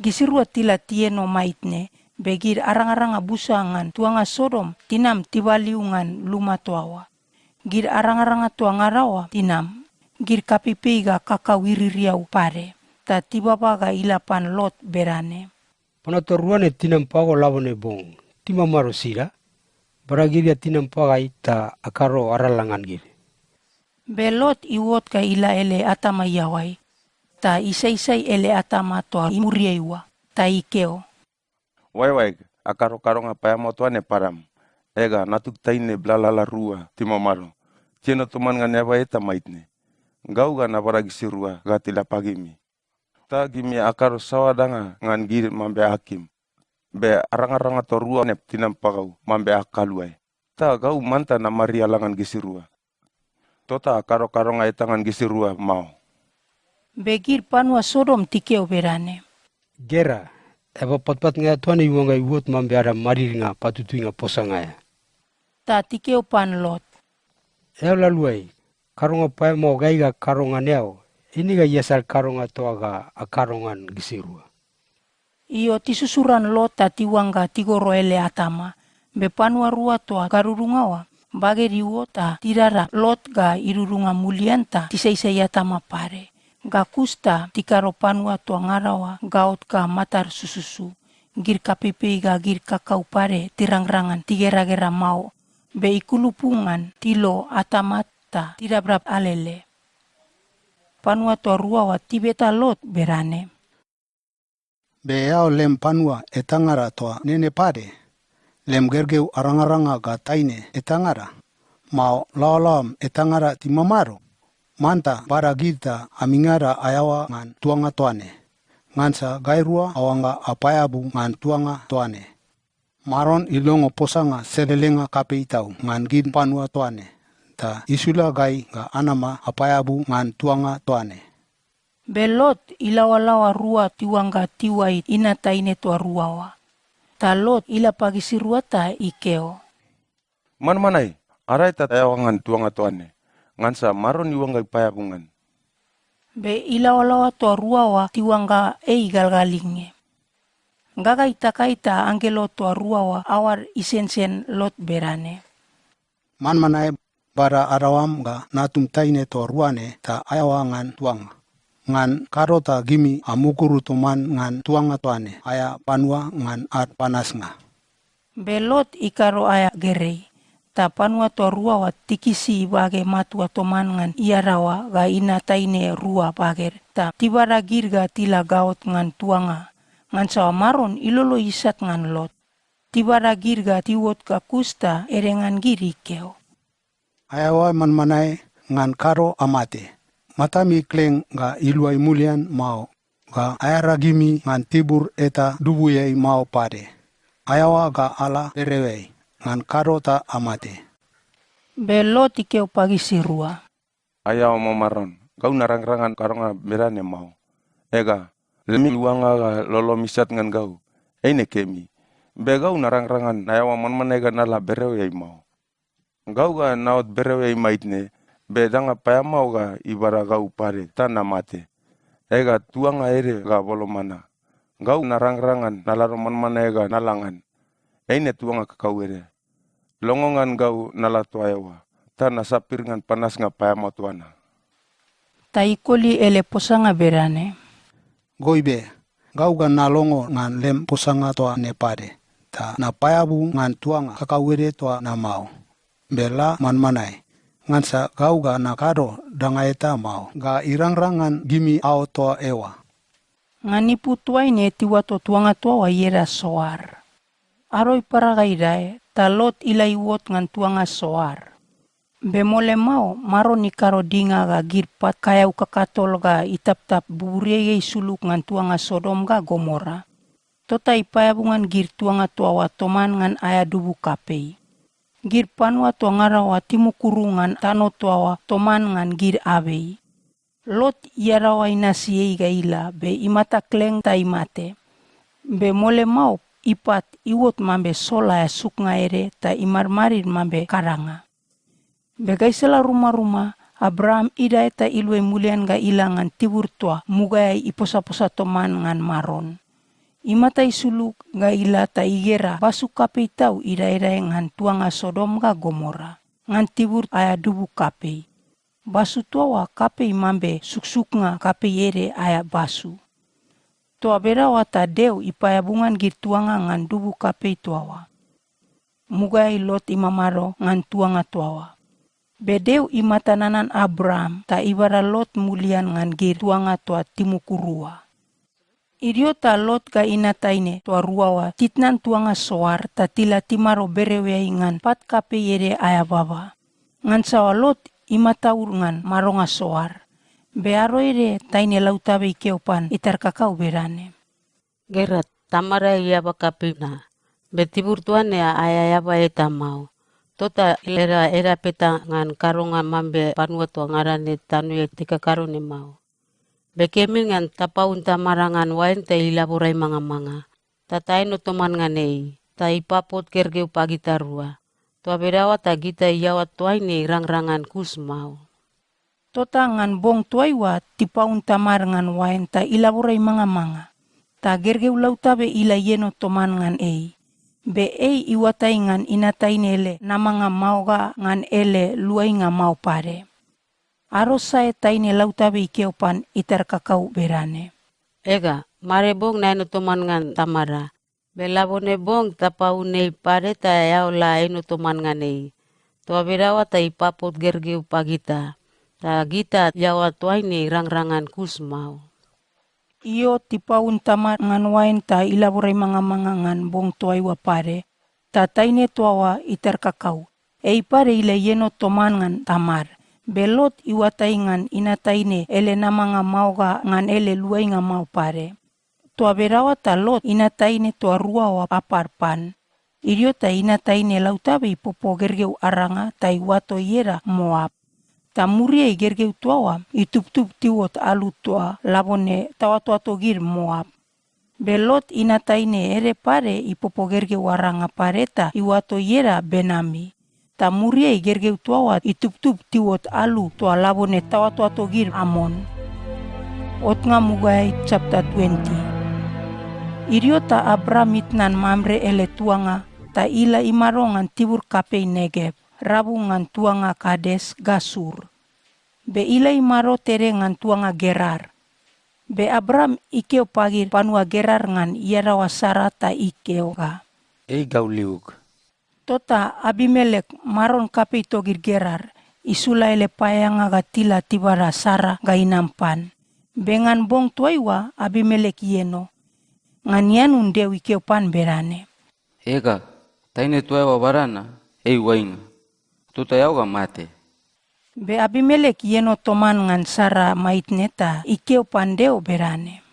Gisirua tila tieno maitne, be gid arangaranga busa ngan tuanga Sodom tinam tibaliu ngan luma toa oa. Gid arangaranga toa ngada oa tinam, gid kapeipei ga kakau iririau pade, ta tibaba ga ila pan Lot bedane, "Panua toa rua ne tinam pago labone bong, timamado sida? Bada gid ga tinam pagai ta akado arala ngan gid." Be Lot iuot ga ila ele atama iaoai, ta isaisai ele atama toa imuriai oa, ta ikeo, "Oaeoaeg, akado kadonga paeamao toa ne padam. Ega, natug taine blalala rua timamado. Tieno toman ngan eaba eta maitne. Gau ga nabada gisirua ga tila pagimi. Ta gimi akado saoa danga ngan gid mambe akim. Be arangaranga toa rua ne tinam pagau mambe ag kaluae. Ta gau manta namariala ngan gisirua. Tota akado kadonga eta ngan gisirua mao." Be gid panua Sodom tikeo bedane, "Gera, eaba patpatnga aea toa ne iuangga iuot mambe ada madidnga patutuinga posanga aea." Ta tikeo pan Lot, "Eao la aluai, kadonga paeamao gai ga akado ngan eao, eine ga iasal kadonga toa ga akado ngan gisirua." Io, tisusuran Lot ta tiuangga tigoro ele atama, be panua rua toa gadudunga oa, baged iuot ta tidada Lot ga idudunga mulian ta tisaisai atama pade. Ga kus ta tikado panua toa ngada oa gaot ga matad sususu. Gid kapeipei ga gid kakau pade tirangrang ngan tigeragera mao, be ikulupu ngan tilo atama ta tidabdab alele. Panua toa rua oa tibeta Lot bedane, Be eao lem panua etangada toa nene pade, lem gergeu arangaranga ga taine etangada, mao laoalaoam etangada timamado, manta bada gid ta amingada aeaoa ngan tuanga toa ne, ngansa gairua aoangga apaeabu ngan tuanga toa ne. Maron ilongo posanga selelenga kapei tau ngan gid panua toa ne, ta isula gai ga anama apaeabu ngan tuanga toa ne. Be Lot ilaoalaoa rua tiuangga tiuai inat taine toa rua oa. Ta Lot ila pagisirua ta ikeo, "Manmanae, adae ta aeaoa ngan tuanga toa ne, ngansa Maron iuangga ipaeabu ngan." Be ilaoalaoa toa rua oa tiuangga ei igalgalinge. Gaga itakai ta anggelo toa rua oa aoad isensen Lot bedane, "Manmanae, bada adaoam ga natum taine toa rua ne ta aeaoa ngan tuanga. Ngan kado ta gimi amukuru toman ngan tuanga toa ne aea panua ngan ad panasnga." Be Lot ikado aea gerei, ta panua toa rua oa tikisi ibage matua toman ngan iadaoa ga inat taine rua baged, ta tibada gid ga tila gaot ngan tuanga, ngansa Maron ilolo isat ngan Lot. Tibada gid ga tiuot ga kus ta ede ngan gid ikeo, "Aeaoa manmanae ngan kado amate. Matami kleng ga iluai mulian mao, ga aearagimi ngan tibur eta dubuiai mao pade. Aeaoa ga ala bereoeai, ngan kado ta amate." Be Lot ikeo pagisirua, "Aeao mamaron, gau narangrang ngan kadonga bedane mao. Ega, lemi luanga ga lolom isat ngan gau, eine kemi. Be gau narangrang ngan naeaoa manmanae ga nala bereoeai mao. Gau ga naot bereoeai maitne, be danga paeamao ga ibada gau pade ta namate. Ega, tuanga ede ga boloma na. Gau narangrang ngan nalado manmanae ga nala ngan. Eine tuanga kakauede. Longo ngan gau nala toa eoa, ta nasapir ngan panasnga paeamao toa na." Ta ikoli ele posanga bedane, "Goibe, gau ga nalongo ngan lem posanga toa ne pade, ta napaeabu ngan tuanga kakauede toa na mao. Be la manmanae, ngansa gau ga nakado danga eta mao ga irangrang ngan gimi aot toa eoa." Ngan ipu toaine tiuato tuanga toa oa ieda Soar. Ado ipara ga idae, ta Lot ila iuot ngan tuanga Soar. Be mole mao, Maron ikado dinga ga gid pat kaeau kakatol ga itaptap buburiai ga isulug ngan tuanga Sodom ga Gomora. Tota ipaeabu ngan gid tuanga toa oa toman ngan aea dubu kapei. Gid panua toa ngada oa timukuru ngan tano toa oa toman ngan gid abei. Lot iadaoa inasi ei ga ila, be imata kleng ta imate. Be mole mao, ipat iuot mambe sol aea suknga ede ta imadmadid mambe kadanga. Be gaisala rumaruma, Abraam idae ta iluai mulian ga ila ngan tibur toa mugaeai iposaposa toman ngan Maron. Imata isulug ga ila ta igera basu kapei tau idaedae ngan tuanga Sodom ga Gomora, ngan tibur aea dubu kapei. Basu toa oa kapei mambe suksuknga kapei ede aea basu. Toa bedaoa ta Deo ipaeabu ngan gid tuanga ngan dubu kapei toa oa. Mugaeai Lot imamado ngan tuanga toa oa. Be Deo imata nanan Abraam ta ibada Lot mulian ngan gid tuanga toa timukuru oa. Idio ta Lot ga inat taine toa rua oa titnan tuanga Soar ta tila timado bereoeai ngan pat kapei ede aea baba. Ngansa Lot imataud ngan madonga Soar. Be ado ede taine lautabe ikeo pan itar kakau bedane, "Gera, tamada eaba kapei na, be tibur toa ne aea eaba eta mao. Tota leda edap eta ngan kadonga mambe panua toa ngada ne tanoeai tikakado ne mao. Be kemi ngan tapaun tamada ngan oain ta ilabora imangamanga, ta taeno toman ngan ei, ta ipapot gergeu pagitarua. Toa bedaoa ta gita iaoa toaine irangrang ngan kus mao." Tota ngan bong toaiua tipaun tamad ngan oain ta ilabora imangamanga, ta gergeu lautabe ila ieno toman ngan ei. Be ei iuatai ngan inat taine ele namanga mao ga ngan ele luainga mao pade. Ado sae taine lautabe ikeo pan itar kakau bedane, "Ega, mare bong naeno toman ngan tamada, be labone bong tapaun ei pade ta eao la eno toman ngan ei. Toa bedaoa ta ipapot gergeu pagita, ta gita iaoa toaine irangrang ngan kus mao." Io, tipaun Tamar ngan oain ta ilabora imangamanga ngan bong toaiua pade, ta taine toa oa itar kakau. Ei pade ila ieno toman ngan Tamar, be Lot iuatai ngan inat taine ele namanga mao ga ngan ele luainga mao pade. Toa bedaoa ta Lot inat taine toa rua oa apad pan. Idio ta inat taine lautabe ipopo gergeu aranga ta iuato ieda Moap. Ta muriai gergeu toa oa itubtub tiuot alu toa labone taoatoato gid Moap. Be Lot inat taine ede pade ipopo gergeu aranga pade ta iuato ieda Benami. Ta muriai gergeu toa oa itubtub tiuot alu toa labone taoatoato gid Amon. Otnga mugaeai chapter twenty. Idio ta Abram itnan Mamre ele tuanga ta ila imado ngan tibur kapei Negep, rabu ngan tuanga Kades ga Sur. Be ila imado tede ngan tuanga Gerar. Be Abram ikeo pagid panua Gerar ngan iadaoa Sara ta ikeo ga, "Ei gau liug." Tota Abimelek, maron kapei togid Gerar, isula ele paeaeanga ga tila tibada Sara ga inam pan. Be ngan bong toaiua Abimelek ieno. Ngan ianun Deo ikeo pan bedane, "Ega, taine toa eoa badana, ei oainga. Tota eao ga mate." Be Abimelek ieno toman ngan Sara maitne ta ikeo pan Deo bedane,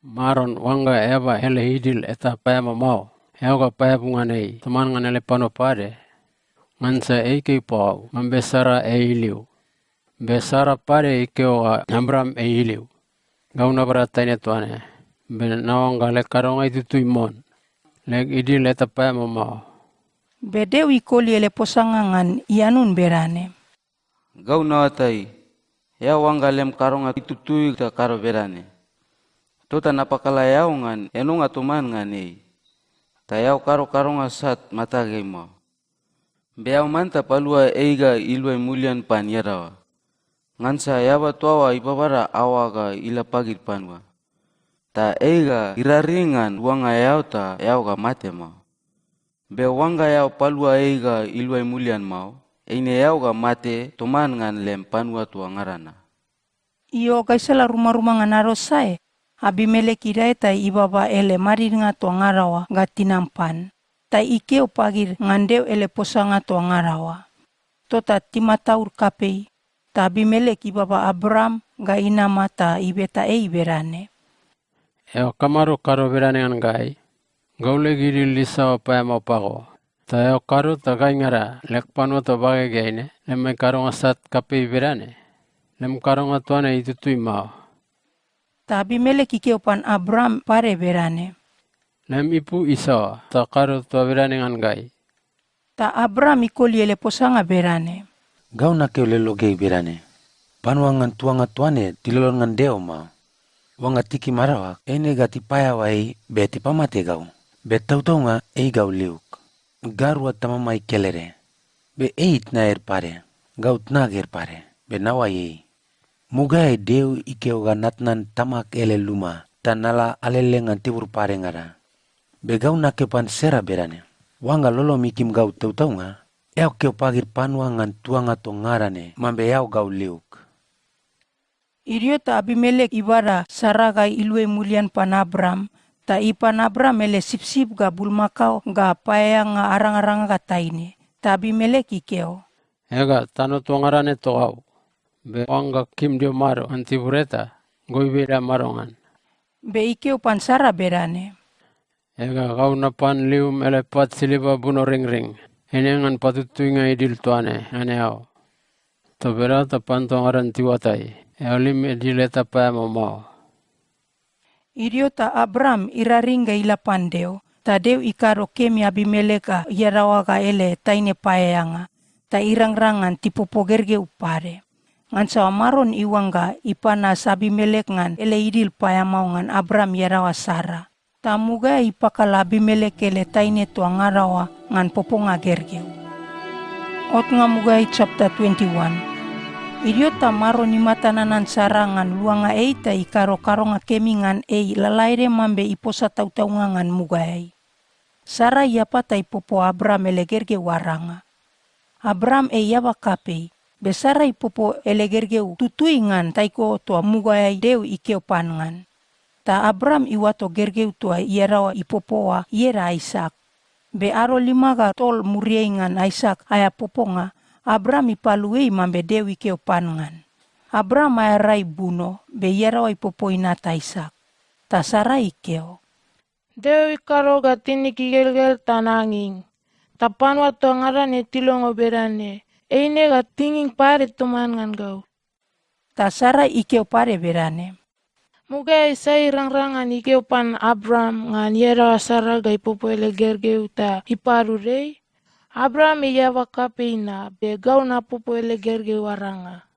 "Maron, oangga eaba ele idil eta paeamao mao, eao ga paeabu ngan ei toman ngan ele panua pade. Ngansa ei ikeo pagau mambe Sara ei iliu. Be Sara pade ikeo ga Abram ei iliu. Gau nabada taine toa ne, be naoangga leg kadonga itutui mon, leg idil eta paeamao mao." Be Deo ikoli ele posanga ngan ianun bedane, "Gau naoatai, eao oangga lem kadonga itutui ta kado bedane, tota napakala eao ngan eaneannga toman ngan ei, ta eao kado kadonga sat matageai mao. Be eao manta palua ei ga iluai mulian pan iadaoa. Ngansa eaba toa oa ibabada aoa ga ila pagid panua, ta ei ga iraring ngan luanga eao ta eao ga mate mao. Be oangga eao palua ei ga iluai mulian mao, eine eao ga mate toman ngan lem panua toa ngada na." Io, gaisala rumaruma ngan ado sae, Abimelek idae ta ibaba ele madidnga toa ngada oa ga tinam pan, ta ikeo pagid ngan Deo ele posanga toa ngada oa. Tota timataud kapei, ta Abimelek ibaba Abram ga inama ta ibeta ei bedane, "Eao kamado kado bedane ngan gai? Gau leg idil isaoa paeamao pago, ta eao kado ta gaingada leg panua toa bagegeai ne lemai kadonga sat kapei bedane? Lem kadonga toa ne itutui mao." Ta Abimelek ikeo pan Abram pade bedane, "Lem ipu isaoa ta kado toa bedane ngan gai?" Ta Abram ikoli ele posanga bedane, "Gau nakeo lologeai bedane, panua ngan tuanga toa ne tilolon ngan Deo mao. Oangga tikim adaoag, eine ga tipaeaoa ei be tipamate gau. Be tautaunga ei gau liug. Gairua tamamai kelede. Be ei itna ed pade. Gau tnag ed pade, be naoai ei. Mugaeai Deo ikeo ga natnan tamag ele luma ta nala alele ngan tibur padengada. Be gau nakeo pan Sera bedane, 'Oangga lolom ikim gau tautaunga, eao keo pagid panua ngan tuanga toa ngada ne mambe eao gau liug.'" Idio ta Abimelek ibada Sara ga iluai mulian pan Abram, ta ipan Abram ele sipsip ga bulmakao ga paeaeanga arangaranga ga taine. Ta Abimelek ikeo, "Ega, tano toa ngada ne togau. Be oangga kim Deo mado ngan tibur eta, goibe eao mado ngan?" Be ikeo pan Sara bedane, "Ega, gau napan lium ele pat siliva bunoringring, eine ngan patutuinga idil toa ne ngan eao. Toa bedaoa ta pan toa ngada ne tiuatai, eao lim idil eta paeamao mao." Idio ta Abram iraring ga ila pan Deo, ta Deo ikado kemi Abimelek ga iadaoa ga ele taine paeaeanga, ta irangrang ngan tipopo gergeu pade. Ngansa Maron iuangga ipanas Abimelek ngan ele idil paeamao ngan Abram iadaoa Sara. Ta mugaeai ipakala Abimelek ele taine toa ngada oa ngan poponga gergeu. Otnga mugaeai chapter twenty-one. Idio ta Maron imata nanan Sara ngan luanga ei ta ikado kadonga kemi ngan ei lalaede mambe iposa tautaunga ngan mugaeai. Sara iapa ta ipopo Abram ele gergeu aranga. Abram ei eaba kapei, be Sara ipopo ele gergeu tutui ngan taiko toa mugaeai Deo ikeo pan ngan. Ta Abraam iuato gergeu toa iadaoa ipopo oa ieda Aisak. Be ado lima ga tol muriai ngan Aisak aea poponga, Abraam ipalu ei mambe Deo ikeo pan ngan. Abraam aea rai buno, be iadaoa ipopo inat Aisak. Ta Sarai ikeo, "Deo ikado ga tinig igelgel ta nanging. Ta panua toa ngada ne tilongo bedane, eine ga tinging pade toman ngan gau." Ta Sarai ikeo pade bedane, "Mugaeai sai irangrang ngan ikeo pan Abraam ngan iadaoa Sara ga ipopo ele gergeu ta ipadud ei? Abraam ei eaba kapei na, be gau napopo ele gergeu aranga."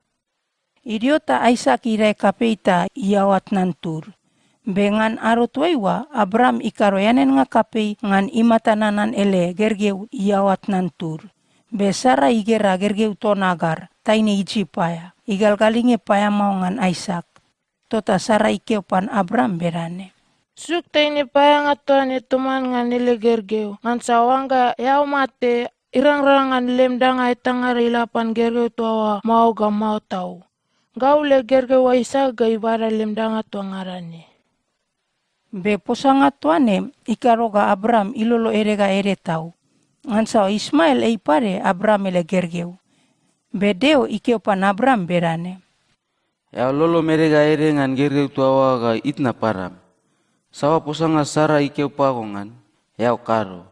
Idio ta Aisak idae kapei ta iaoa tnan tud. Be ngan ado toaiua, Abraam ikado eaneannga kapei ngan imata nanan ele gergeu iaoa tnan tud. Be Sara igera gergeu ton Agar, taine Isip aea, igalgalinge paeamao ngan Aisak. Tota Sara ikeo pan Abraam bedane, "Suk taine paeaeanga toa ne toman ngan ele gergeu, ngansa oangga eao mate, irangrang ngan lem danga etangada ila pan gergeu toa oa mao ga mao tau. Gau leg gergeu Aisak ga ibada lem danga toa ngada ne." Be posanga toa ne ikado ga Abraam ilolo ede ga ede tau, ngansa Ismael ei pade Abraam ele gergeu. Be Deo ikeo pan Abraam bedane, "Eao lolom ede ga ede ngan gergeu toa oa ga itna padam. Saoa posanga Sara ikeo pago ngan, eao kado.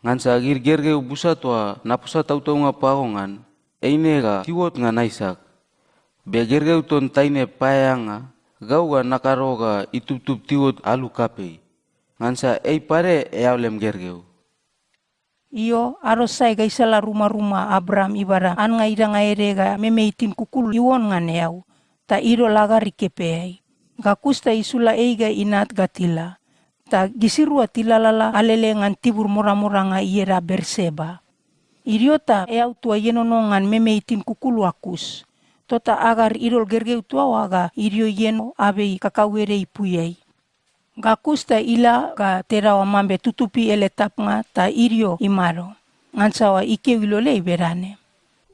Ngansa gid gergeu busa toa naposa tautaunga pago ngan, eine ga tiuot ngan Aisak. Be gergeu ton taine paeaeanga, gau ga nakado ga itubtub tiuot alu kapei, ngansa ei pade eao lem gergeu." Io, ado sai gaisala rumaruma Abraam ibada annga idanga ede ga meme itin kukul iuon ngan eau, ta idol Agar ikepeai. Ga kus ta isula ei ga inat ga tila. Ta gisirua tilalala alele ngan tibur modamodanga ieda Berseba. Idio ta eau toa ienono ngan meme itin kukul oa kus. Tota Agar idol gergeu toa oa ga idio ieno abei kakauede ipuiai. Ga kus ta ila ga tedaoa mambe tutupi ele tapnga ta idio imado. Ngansa oa ikeo iloleai bedane,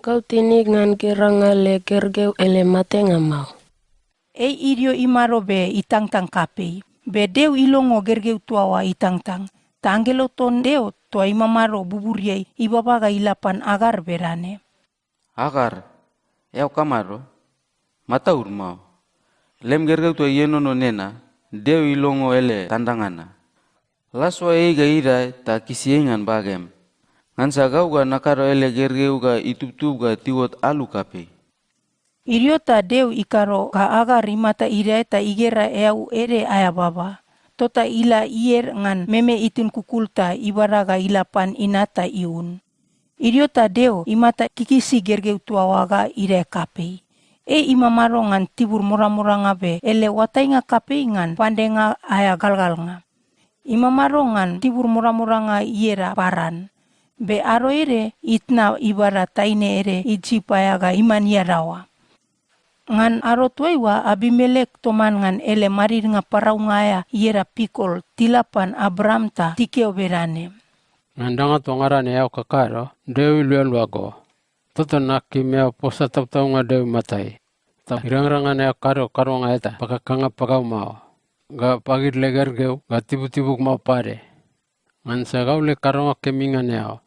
"Gau tinig ngan geranga leg gergeu ele matenga mao." Ei idio imado be itangtang kapei. Be Deo ilongo gergeu toa oa itangtang, ta anggelo ton Deo toa imamado buburiai ibaba ga ila pan Agar bedane, "Agar, eao kamado? Mataud mao. Lem gergeu toa ienono nena, Deo ilongo ele tandanga na. Lasoa ei ga idae ta kisi ei ngan bagem. Ngansa gau ga nakado ele gergeu ga itubtub ga tiuot alu kapei." Idio ta Deo ikado ga Agar imata idae ta igera eau ede aea baba. Tota ila ied ngan meme itin kukul ta ibada ga ila pan inat ta iun. Idio ta Deo imata kikisi gergeu toa oa ga idae kapei. Ei imamado ngan tibur modamodanga be ele oatainga kapei ngan pandenga aea galgalnga. Imamado ngan tibur modamodanga ieda Paran. Be ado ede itna ibada taine ede Isip aea ga iman iadaoa. Ngan ado toaiua Abimelek toman ngan ele madidnga paraunga aea ieda Pikol tila pan Abraam ta tikeo bedane, "Ngan danga toa ngada ne eao kakado, Deo ilualua go. Tota nakim eao posa tautaunga Deo imatai, ta irangrang ngan eao kado kadonga eta pakakanga pagau mao, ga pagid leg gergeu ga tibutibug mao pade. Ngansa gau leg kadonga kemi ngan eao.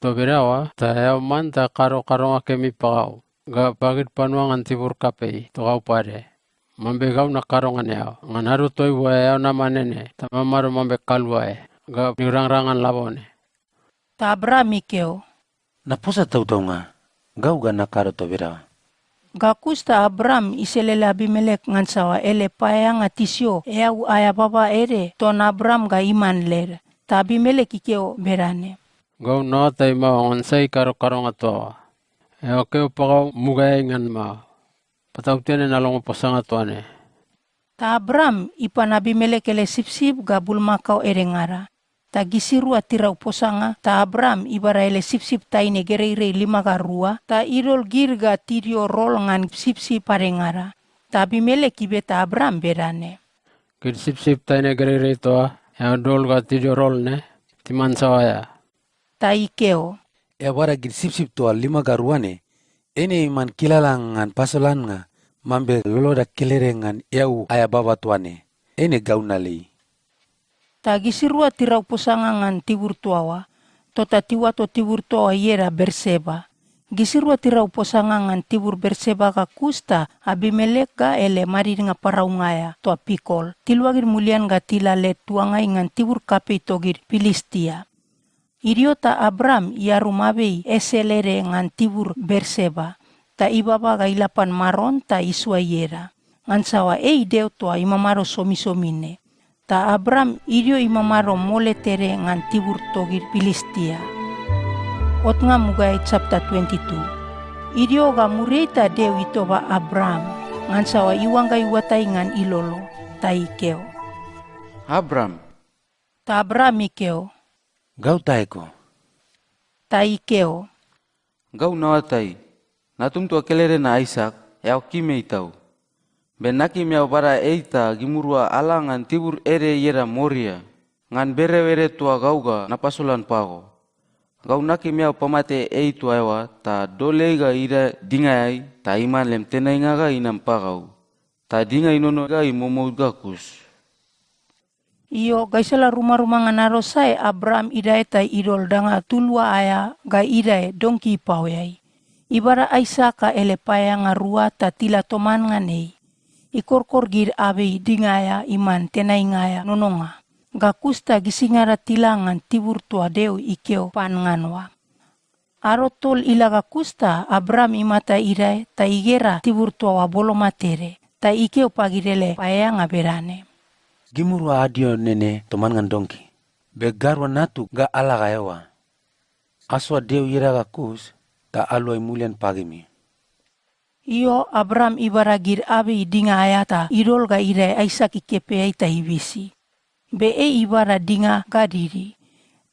Toa bedaoa ta eao manta kado kadonga kemi pagau ga pagid panua ngan tibur kapei togau pade, mambe gau nakado ngan eao ngan ado toaiua eao nama nene ta mamado mambe kaluae ga irangrang ngan labone." Ta Abraam ikeo, "Naposa tautaunga, gau ga nakado toa bedaoa." Ga kus ta Abraam iselele Abimelek ngansa ele paeaeanga tisio eau aea baba ede ton Abraam ga iman led. Ta Abimelek ikeo bedane, "Gau naoatai mao ngan sai ikado kadonga toa oa. Eao keo pagau mugaeai ngan mao. Patautene nalongo posanga toa ne." Ta Abraam ipan Abimelek ele sipsip ga bulmakao edengada. Ta gisirua tirau posanga, ta Abraam ibada ele sipsip taine gereirei lima ga rua, ta idol gid ga tidio rol ngan sipsip padengada. Ta Abimelek ibeta Abraam bedane, "Gid sipsip taine gereirei toa eao dol ga tidio rol ne, timan saoa aea?" Ta ikeo, "Eao bada gid sipsip toa lima ga rua ne, eine iman kilala ngan pasolannga mambe loloda kelede ngan eau aea baba toa ne. eine gau nalei. Ta gisirua tirau posanga ngan tibur toa oa, tota tiuato tibur toa oa ieda Berseba. Gisirua tirau posanga ngan tibur Berseba ga kus ta Abimelek ga ele madidnga paraunga aea toa Pikol tiluagid mulian ga tila led tuangai ngan tibur kapei togid Pilistia. Idio ta Abram iarum abei esel ede ngan tibur Berseba, ta ibaba ga ila pan Maron ta isoa ieda, ngansa ei Deo toa imamado somisomi ne. Ta Abram idio imamado mole tede ngan tibur togid Pilistia. Otnga mugaeai chapter twenty-two. Idio ga muriai ta Deo itoba Abram, ngansa iuangga iuatai ngan ilolo, ta ikeo, "Abram." Ta Abram ikeo, "Gau ta eko." Ta ikeo, "Gau naoatai, natum toa kelede na Aisak, eao kim ei tau. Be nakim eao bada ei ta gimirua ala ngan tibur ede ieda Moria, ngan bereo ede toa gau ga napasolan pago. Gau nakim eao pamate ei toa eoa ta dol ei ga idae dingaeai ta iman lem tenainga ga inam pagau, ta dinga inono ga imomout ga kus." Io, gaisala rumaruma ngan ado sae, Abram idae ta idol danga tulua aea ga idae donki ipaoeai. Ibada Aisak ga ele paeaeanga rua ta tila toman ngan ei. Ikorkor gid abei dinga aea iman tenainga aea nononga, ga kus ta gisingada tila ngan tibur toa Deo ikeo pan ngan oa. Ado tol ila ga kus ta Abram imata idae ta igera tibur toa oa boloma tede, ta ikeo pagid ele paeaeanga bedane, "Gimirua adio nene toman ngan donki, be gairua natug ga ala ga eoa. Asoa Deo ieda ga kus, ta aluai mulian pagimi." Io, Abram ibada gid abei dinga aea ta idol ga idae Aisak ikepeai ta ibisi. Be ei ibada dinga ga didi,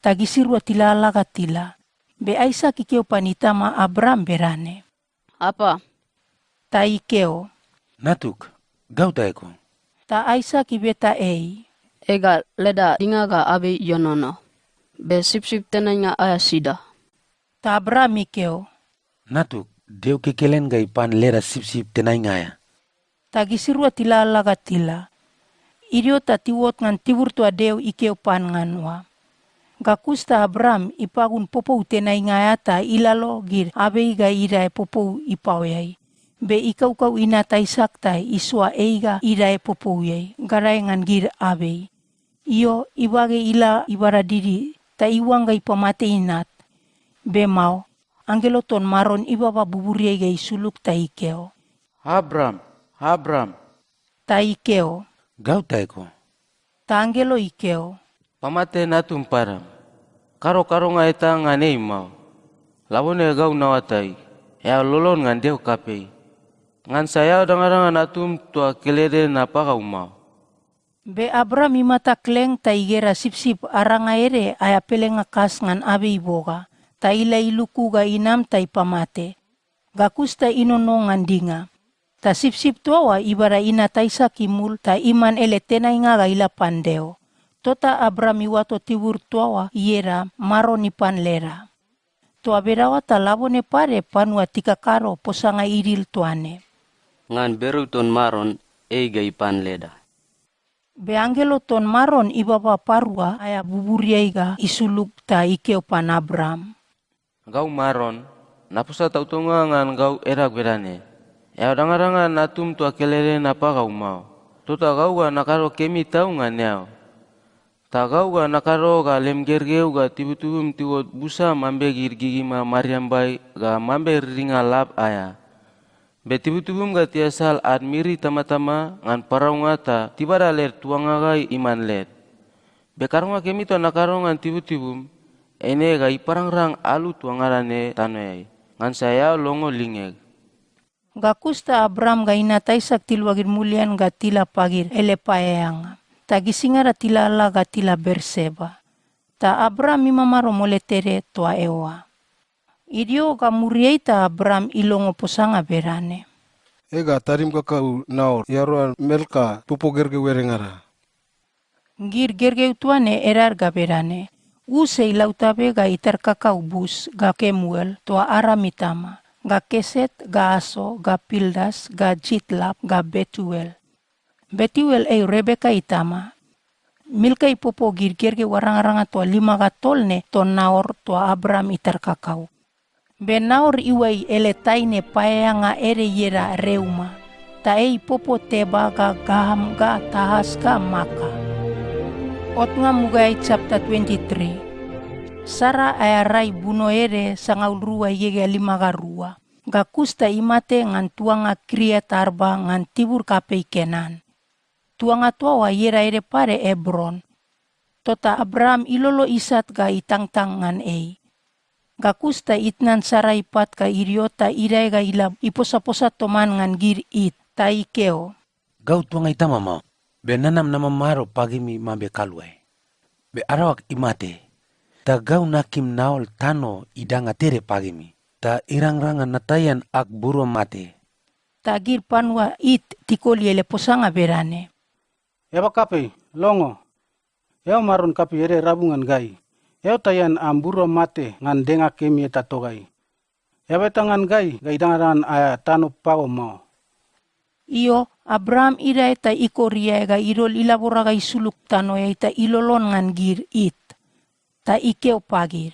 ta gisirua tilalala ga tila. Be Aisak ikeo pan itama Abram bedane, "Apa." Ta ikeo, "Natug, gau ta eko." Ta Aisak ibeta ei, "Ega, leda dinga ga abei ienono, be sipsip tenainga aea sida?" Ta Abram ikeo, "Natug, Deo kekelen ga ipan leda sipsip tenainga aea." Ta gisirua tilalala ga tila. Idio ta tiuot ngan tibur toa Deo ikeo pan ngan oa. Ga kus ta Abram ipagun popou tenainga aea ta ilalo gid abei ga idae popou ipaoeai. Be ikaukau inat Aisak ta isoa ei ga idae popouiai, gadae ngan gid abei. Io, ibage ila ibada didi, ta iuangga ipamate inat. Be mao, anggelo ton Maron ibaba buburiai ga isulug ta ikeo, "Abram, Abram." Ta ikeo, "Gau ta eko." Ta anggelo ikeo, "Pamate natum padam. Kado kadonga eta ngan ei mao. Labone gau naoatai, eao lolon ngan Deo kapei. Ngansa eao dangadangan natum toa kelede na pagau mao." Be Abram imata kleng ta igera sipsip aranga ede aea pelenga kas ngan abei iboga, ta ila iluku ga inam ta ipamate. Ga kus ta inono ngan dinga. Ta sipsip toa oa ibada inat Aisak imul ta iman ele tenainga ga ila pan Deo. Tota Abram iuato tibur toa oa ieda Maron ipan leda. Toa bedaoa ta labone pade panua tikakado posanga idil toa ne, "Ngan berou ton Maron, ei ga ipan leda." Be anggelo ton Maron ibaba parua aea buburiai ga isulug ta ikeo pan Abram, "Gau Maron, naposa tautaunga ngan gau edag bedane, eao dangadangan natum toa kelede na pagau mao. Tota gau ga nakado kemi tau ngan eao. Ta gau ga nakado ga lem gergeu ga tibutibum tiuot busa mambe gid gigima mariambai ga mambe ridinga lab aea. Be tibutibum ga tiasal ad miri itamatama ngan paraunga ta tibada led tuanga ga iman led. Be kadonga kemi toa nakado ngan tibutibum, eine ga iparangrang alu toa ngada ne tanoeai, ngansa eao longo lingeg." Ga kus ta Abram ga inat Aisak tiluagid mulian ga tila pagid ele paeaeanga, ta gisingada tilalala ga tila Berseba. Ta Abram imamado mole tede toa eoa. Idio ga muriai ta Abram ilongo posanga bedane, "Ega, tadim kakau Naor iarua Melka popou gergeu edengada." Gid gergeu toa ne edad ga bedane, Us ei lautabe ga itar kakau Bus ga Kemuel toa Aram itama, ga Keset ga Aso ga Pildas ga Jitlap ga Betuel. Betuel ei Rebeka itama. Milka ipopo gid gergeu arangaranga toa lima ga tol ne ton Naor toa Abraam itar kakau. Be Naor iuai ele taine paeaeanga ede ieda Reuma, ta ei ipopo Teba ga Gaham ga Tahas ga Maka. Otnga mugaeai chapter twenty-three. Sara aea rai buno ede sangaul rua igegea lima ga rua, ga kus ta imate ngan tuanga Kiriat Arba ngan tibur kapei Kenan. Tuanga toa oa ieda ede pade Ebron. Tota Abraam ilolo isat ga itangtang ngan ei. Ga kus ta itnan Sara ipat ga idio ta idae ga ila iposaposa toman ngan gid It, ta ikeo, "Gau tuanga itama mao, be nanam namamado pagimi mambe kaluae. Be adaoag imate, ta gau nakim naol tano idanga tede pagimi, ta irangrang ngan nataian ag burua mate." Ta gid panua It tikoli ele posanga bedane, "Eaba kapei, longo. Eao maron kapei ede rabu ngan gai. Eao taian am burua mate ngan denga kemi eta togai. Eaba eta ngan gai ga idangadangan aea tano pago mao." Io, Abraam idae ta ikor iae ga idol ilabora ga isulug tanoeai ta ilolon ngan gid It. Ta ikeo pagid,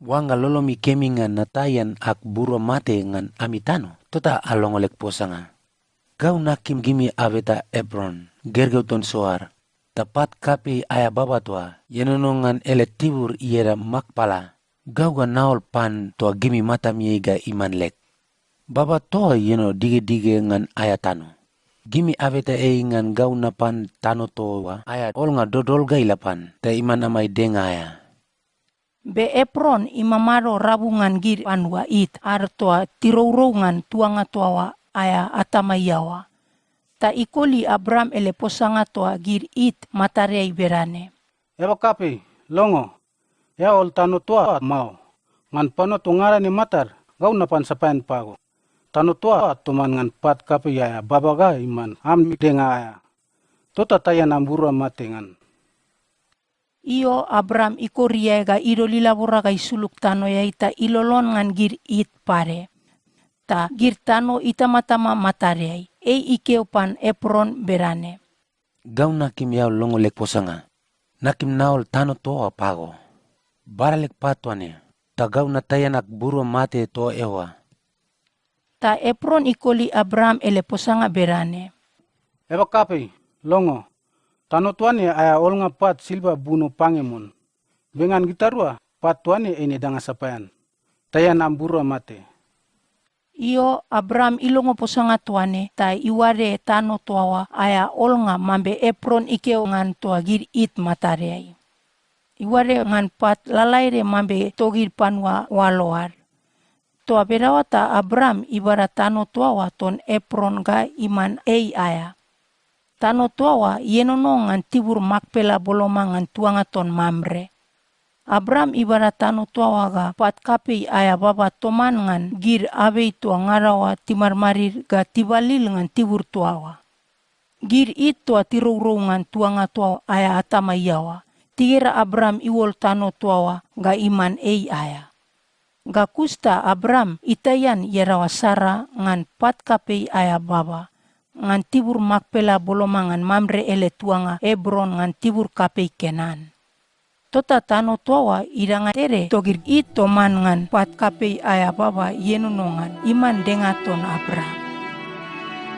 "Oangga lolomi kemi ngan nataian ag burua mate ngan ami tano, tota alongo leg posanga. Gau nakim gimi abeta Ebron, gergeu ton Soar, ta pat kapei aea baba toa ienono ngan ele tibur ieda Makpala, gau ga naol pan toa gimi matamiai ga iman leg. Baba toa ieno digedige ngan aea tano. Gimi abeta ei ngan gau napan tano toa oa aea olnga dodol ga ila pan, ta iman amai denga aea." Be Ebron imamado rabu ngan gid panua It ad toa tirourou ngan tuanga toa oa aea atama iaoa. Ta ikoli Abraam ele posanga toa gid It matadeai bedane, "Eaba kapei, longo. Eao ol tano toa mao. Ngan panua toa ngada ne matad, gau napan sapaean pago. Tano toa toman ngan pat kapei aea baba ga iman am denga aea. Tota taian am burua mate ngan." Io, Abraam ikor iae ga idol ilabora ga isulug tanoeai ta ilolon ngan gid It pade. Ta gid tano itamatama matadeai, ei ikeo pan Ebron bedane, "Gau nakim eao longo leg posanga. Nakim naol tano toa oa pago. Bada leg pat toa ne, ta gau nataian ag burua mate toa eoa." Ta Ebron ikoli Abraam ele posanga bedane, "Eaba kapei, longo. Tano toa ne aea olnga pat silva buno pange mon. Be ngan gitarua, pat toa ne eine danga sapaean. Taian am burua mate." Io, Abraam ilongo posanga toa ne ta iuade tano toa oa aea olnga mambe Ebron ikeo ngan toa gid It matadeai. Iuade ngan pat lalaede mambe togid panua oalo ad. Toa bedaoa ta Abraam ibada tano toa oa ton Ebron ga iman ei aea. Tano toa oa ienono ngan tibur Makpela boloma ngan tuanga ton Mamre. Abraam ibada tano toa oa ga pat kapei aea baba toman ngan gid abei toa ngada oa timadmadid ga tibalil ngan tibur toa oa. Gid It toa tirourou ngan tuanga toa aea atama iaoa, tigera Abraam iuol tano toa oa ga iman ei aea. Ga kus ta Abraam itaian iadaoa Sara ngan pat kapei aea baba, ngan tibur Makpela boloma ngan Mamre ele tuanga Ebron ngan tibur kapei Kenan. Tota tano toa oa idanga tede togid It toman ngan pat kapei aea baba ienono ngan iman denga ton Abraam.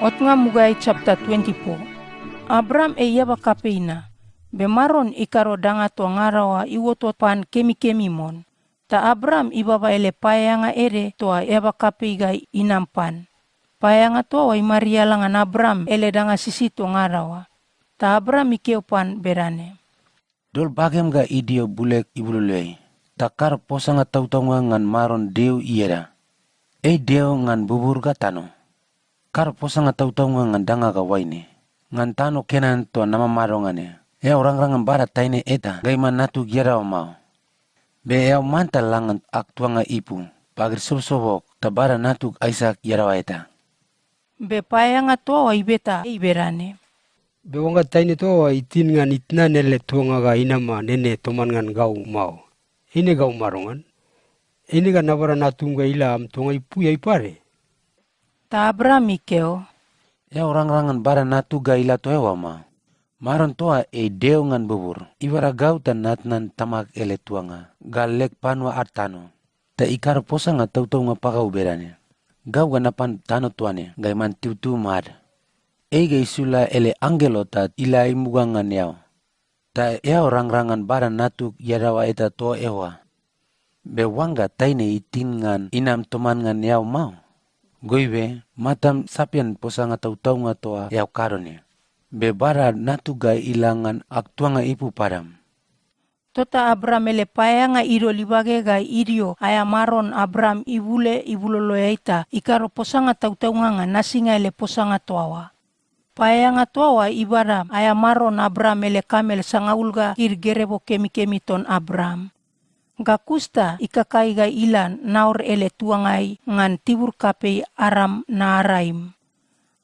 Otnga mugaeai chapter twenty-four. Abraam ei eaba kapei na, be Maron ikado danga toa ngada oa iuotot pan kemikemi mon. Ta Abraam ibaba ele paeaeanga ede toa eaba kapei ga inam pan. Paeaeanga toa oa imariala ngan Abraam ele danga sisid toa ngada oa. Ta Abraam ikeo pan bedane, "Dol bagem ga idio buleg ibuloloeai, ta kado posanga tautaunga ngan Maron Deo ieda. Ei Deo ngan bubur ga tano. Kado posanga tautaunga ngan danga ga oaine, ngan tano Kenan toa namamado ngan ne. Eao rangrang ngan bada taine eta ga iman natug iadaoa mao. Be eao manta la ngan ag tuanga ipu, pagid sobosobog, ta bada natug Aisak iadaoa eta." Be paeaeanga toa oa ibeta ei bedane, "Be oangga taine toa oa itin ngan itnan ele tuanga ga inama nene toman ngan gau mao, eine gau madongan? Eine ga nabada natum ga ila am tuanga ipuiai pade?" Ta Abraam ikeo, Eao rangrang ngan bada natug ga ila toa eoa mao. Maron toa ei Deo ngan bubur, ibada gau ta natnan tamag ele tuanga ga leg panua ad tano. Ta ikado posanga tautaunga pagau bedane, gau ga napan tano toa ne ga iman tibutibum ad. Ei ga isula ele anggelo ta ila imuga ngan eao. Ta eao rangrang ngan bada natug iadaoa eta toa eoa. Be oangga taine itin ngan inam toman ngan eao mao, goibe matam sapian posanga tautaunga toa eao kado ne. Be bada natug ga ila ngan ag tuanga ipu padam. Tota Abram ele paeaeanga idol ibage ga idio aea Maron Abram ibule ibuloloeai ta ikado posanga tautaunga ngan nasinga ele posanga toa oa. Paeaeanga toa oa ibada aea Maron Abram ele kamel sangaul ga gid gerebo kemikemi ton Abram. Ga kus ta ikakai ga ila Naor ele tuangai ngan tibur kapei Aram Naaraim.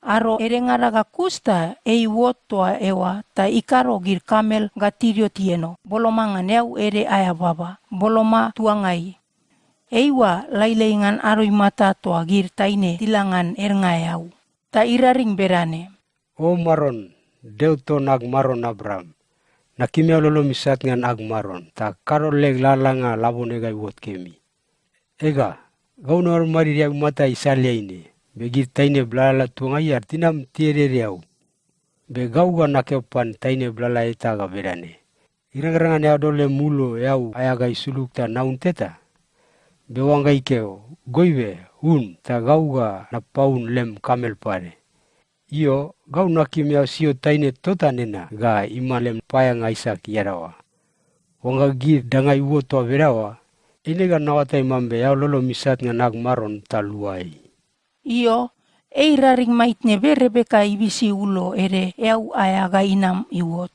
Ado edengada ga kus ta ei iuot toa eoa ta ikado gid kamel ga tidio tieno, boloma ngan eau ede aea baba, boloma tuangai. Eiua lailai ngan ado imata toa gid taine tila ngan ednga eau. Ta iraring bedane, "O Maron, Deo ton ag maron Abraam, nakim eao lolom isat ngan ag maron ta kado leg lalalanga labone ga iuot kemi. Ega, gau namadmadid eau imata isaleai ne, be gid taine blala tuangai ad tinam tiereere eau. Be gau ga nakeo pan taine blala eta ga bedane, 'Irangrang ngan eao dol lem ulo eau aea ga isulug ta naun teta?' Be oangga ikeo, 'Goibe, un,' ta gau ga napaun lem kamel pade. Io, gau nakim eao sio taine tota nena ga iman lem paeaeanga Aisak iadaoa. Oangga gid danga iuot toa bedaoa, eine ga naoatai mambe eao lolom isat ngan ag maron ta lua ei." Io, ei iraring maitne, be Rebeka ibisi ulo ede eau aea ga inam iuot.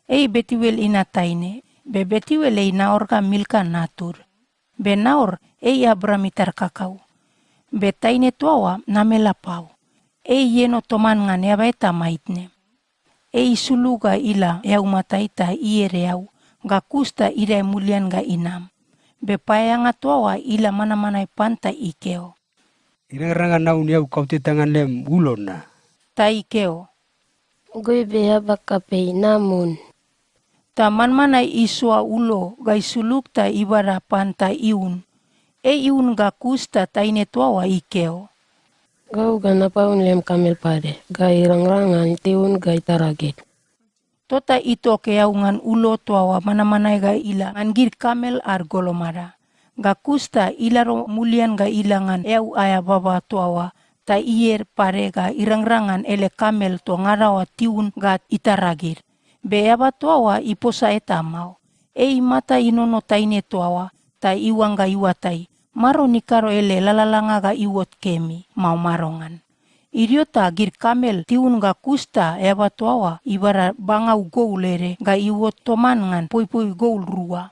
Ei Betuel inat taine, be Betuel ei Naor ga Milka natud. Be Naor ei Abram itar kakau. Be taine toa oa namela pau. Ei ieno toman ngan eaba eta maitne. Ei isulug ga ila eaumatai ta ied eau, ga kus ta idae mulian ga inam. Be paeaeanga toa oa ila manmanae pan ta ikeo, "Irangrang ngan naun eau kauteta ngan lem ulo na?" Ta ikeo, "Goibe eaba kapei, nam un." Ta manmanae isoa ulo ga isulug ta ibada pan ta iun. Ei iun ga kus ta taine toa oa ikeo, "Gau ga napaun lem kamel pade, ga irangrang ngan tiun ga itara gid." Tota itok eau ngan ulo toa oa manmanae ga ila ngan gid kamel ad golomada. Ga kus ta ilado mulian ga ila ngan eau aea baba toa oa, ta ied pade ga irangrang ngan ele kamel toa ngada oa tiun ga itara gid. Be eaba toa oa iposa eta mao. Ei imata inono taine toa oa, ta iuangga iuatai, Maron ikado ele lalalanga ga iuot kemi, mao madongan. Idio ta gid kamel tiun ga kus ta eaba toa oa ibada bangau gol ede ga iuot toman ngan poipoi gol rua.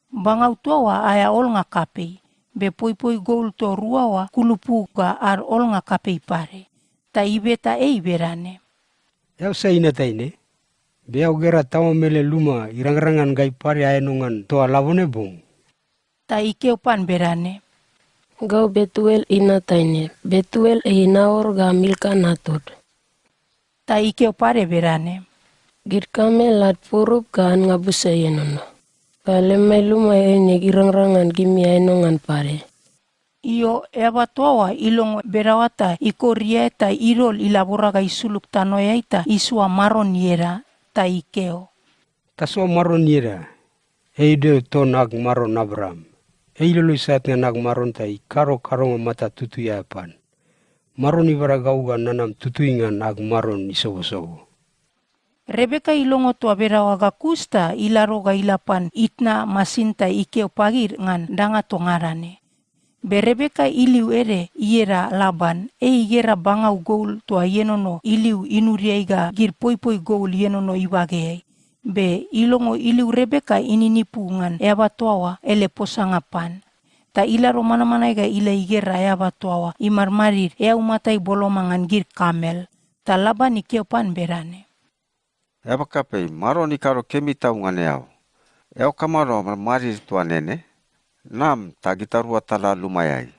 Bangau toa oa aea olnga kapei, be poipoi gol toa rua oa kulupu ga ad olnga kapei pade. Ta ibeta ei bedane, "Eao sai inat taine? Be eao gera tamam ele luma irangrang ngan gai pade aeno ngan toa labone bong?" Ta ikeo pan bedane, "Gau Betuel inat taine, Betuel ei Naor ga Milka natud." Ta ikeo pade bedane, "Gid kamel ad purup ga annga busa ienono, ga lemai luma eine irangrang ngan gimi aeno ngan pade." Io, eaba toa oa ilongo bedaoa ta ikor iae ta idol ilabora ga isulug tanoeai ta isoa Maron ieda, ta ikeo, "Tasoa Maron ieda, ei Deo ton ag maron Abraam. Ei ilolo isat ngan ag maron ta ikado kadonga mata tutui aea pan. Maron ibada gau ga nanam tutui ngan ag maron isobosobo." Rebeka ilongo toa bedaoa ga kus ta ilado ga ila pan itna masin ta ikeo pagid ngan danga toa ngada ne. Be Rebeka iliu ede ieda Laban, ei igera bangau gol toa ienono iliu inuriai ga gid poipoi gol ienono ibageai. Be ilongo iliu Rebeka ininipu ngan eaba toa oa ele posanga pan. Ta ilado manmanae ga ila igera eaba toa oa imadmadid eaumatai boloma ngan gid kamel. Ta Laban ikeo pan bedane, "Eaba kapei, Maron ikado kemi tau ngan eao. Eao kamado madmadid toa nene? Nam ta gitarua tala lumaeai."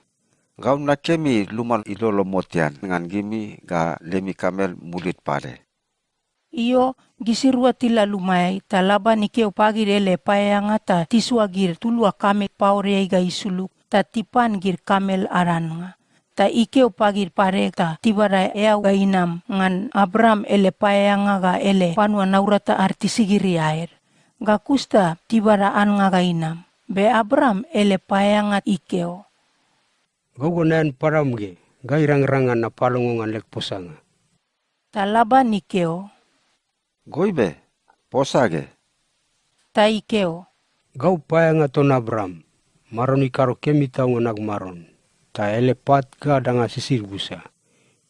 Gau nakemi luma ilolo motean ngan gimi ga lemi kamel mulid pade. Io, gisirua tila lumaeai, ta Laban ikeo pagid ele paeaeanga ta tisoa gid tulua kamel paodeai ga isulug, ta tipan gid kamel ad annga. Ta ikeo pagid pade ta tibada eau ga inam ngan Abram ele paeaeanga ga ele panua naurata ad tisigiri aed. Ga kus ta tibada annga ga inam. Be Abram ele paeaeanga ikeo, "Gau ga naean padam ge, ga irangrang ngan napalongo ngan leg posanga." Ta Laban ikeo, "Goibe, posa ge." Ta ikeo, "Gau paeaeanga ton Abram, Maron ikado kemi tau ngan ag maron, ta ele pat ga danga sisid busa.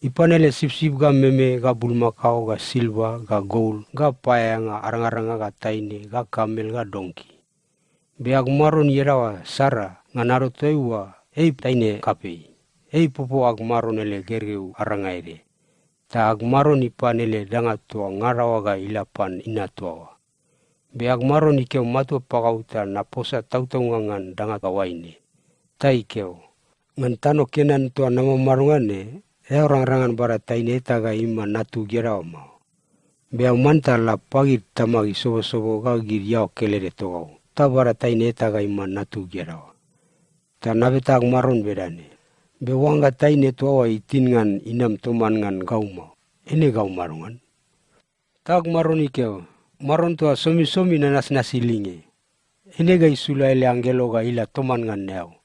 Ipan ele sipsip ga meme ga bulmakao ga silva ga gol ga paeaeanga arangaranga ga taine ga kamel ga donki. Be ag maron iadaoa Sara, ngan ado toaiua ei taine kapei. Ei ipopo ag maron ele gergeu aranga ede. Ta ag maron ipan ele danga toa ngada oa ga ila pan inat toa oa. Be ag maron ikeo matua pagau ta naposa tautaunga ngan danga toa oaine." Ta ikeo, "Ngan tano Kenan toa namamado ngan ne, eao rangrang ngan bada taine eta ga iman natug iadaoa mao. Be eao manta la pagid tamag isobosobo ga gid iaoa kelede togau, ta bada taine eta ga iman natug iadaoa. Ta nabeta ag maron bedane, 'Be oangga taine toa oa itin ngan inam toman ngan gau mao, eine gau madongan?' Ta ag maron ikeo, 'Maron toa somisomi nanasnasi linge, eine ga isula ele anggelo ga ila toman ngan eao,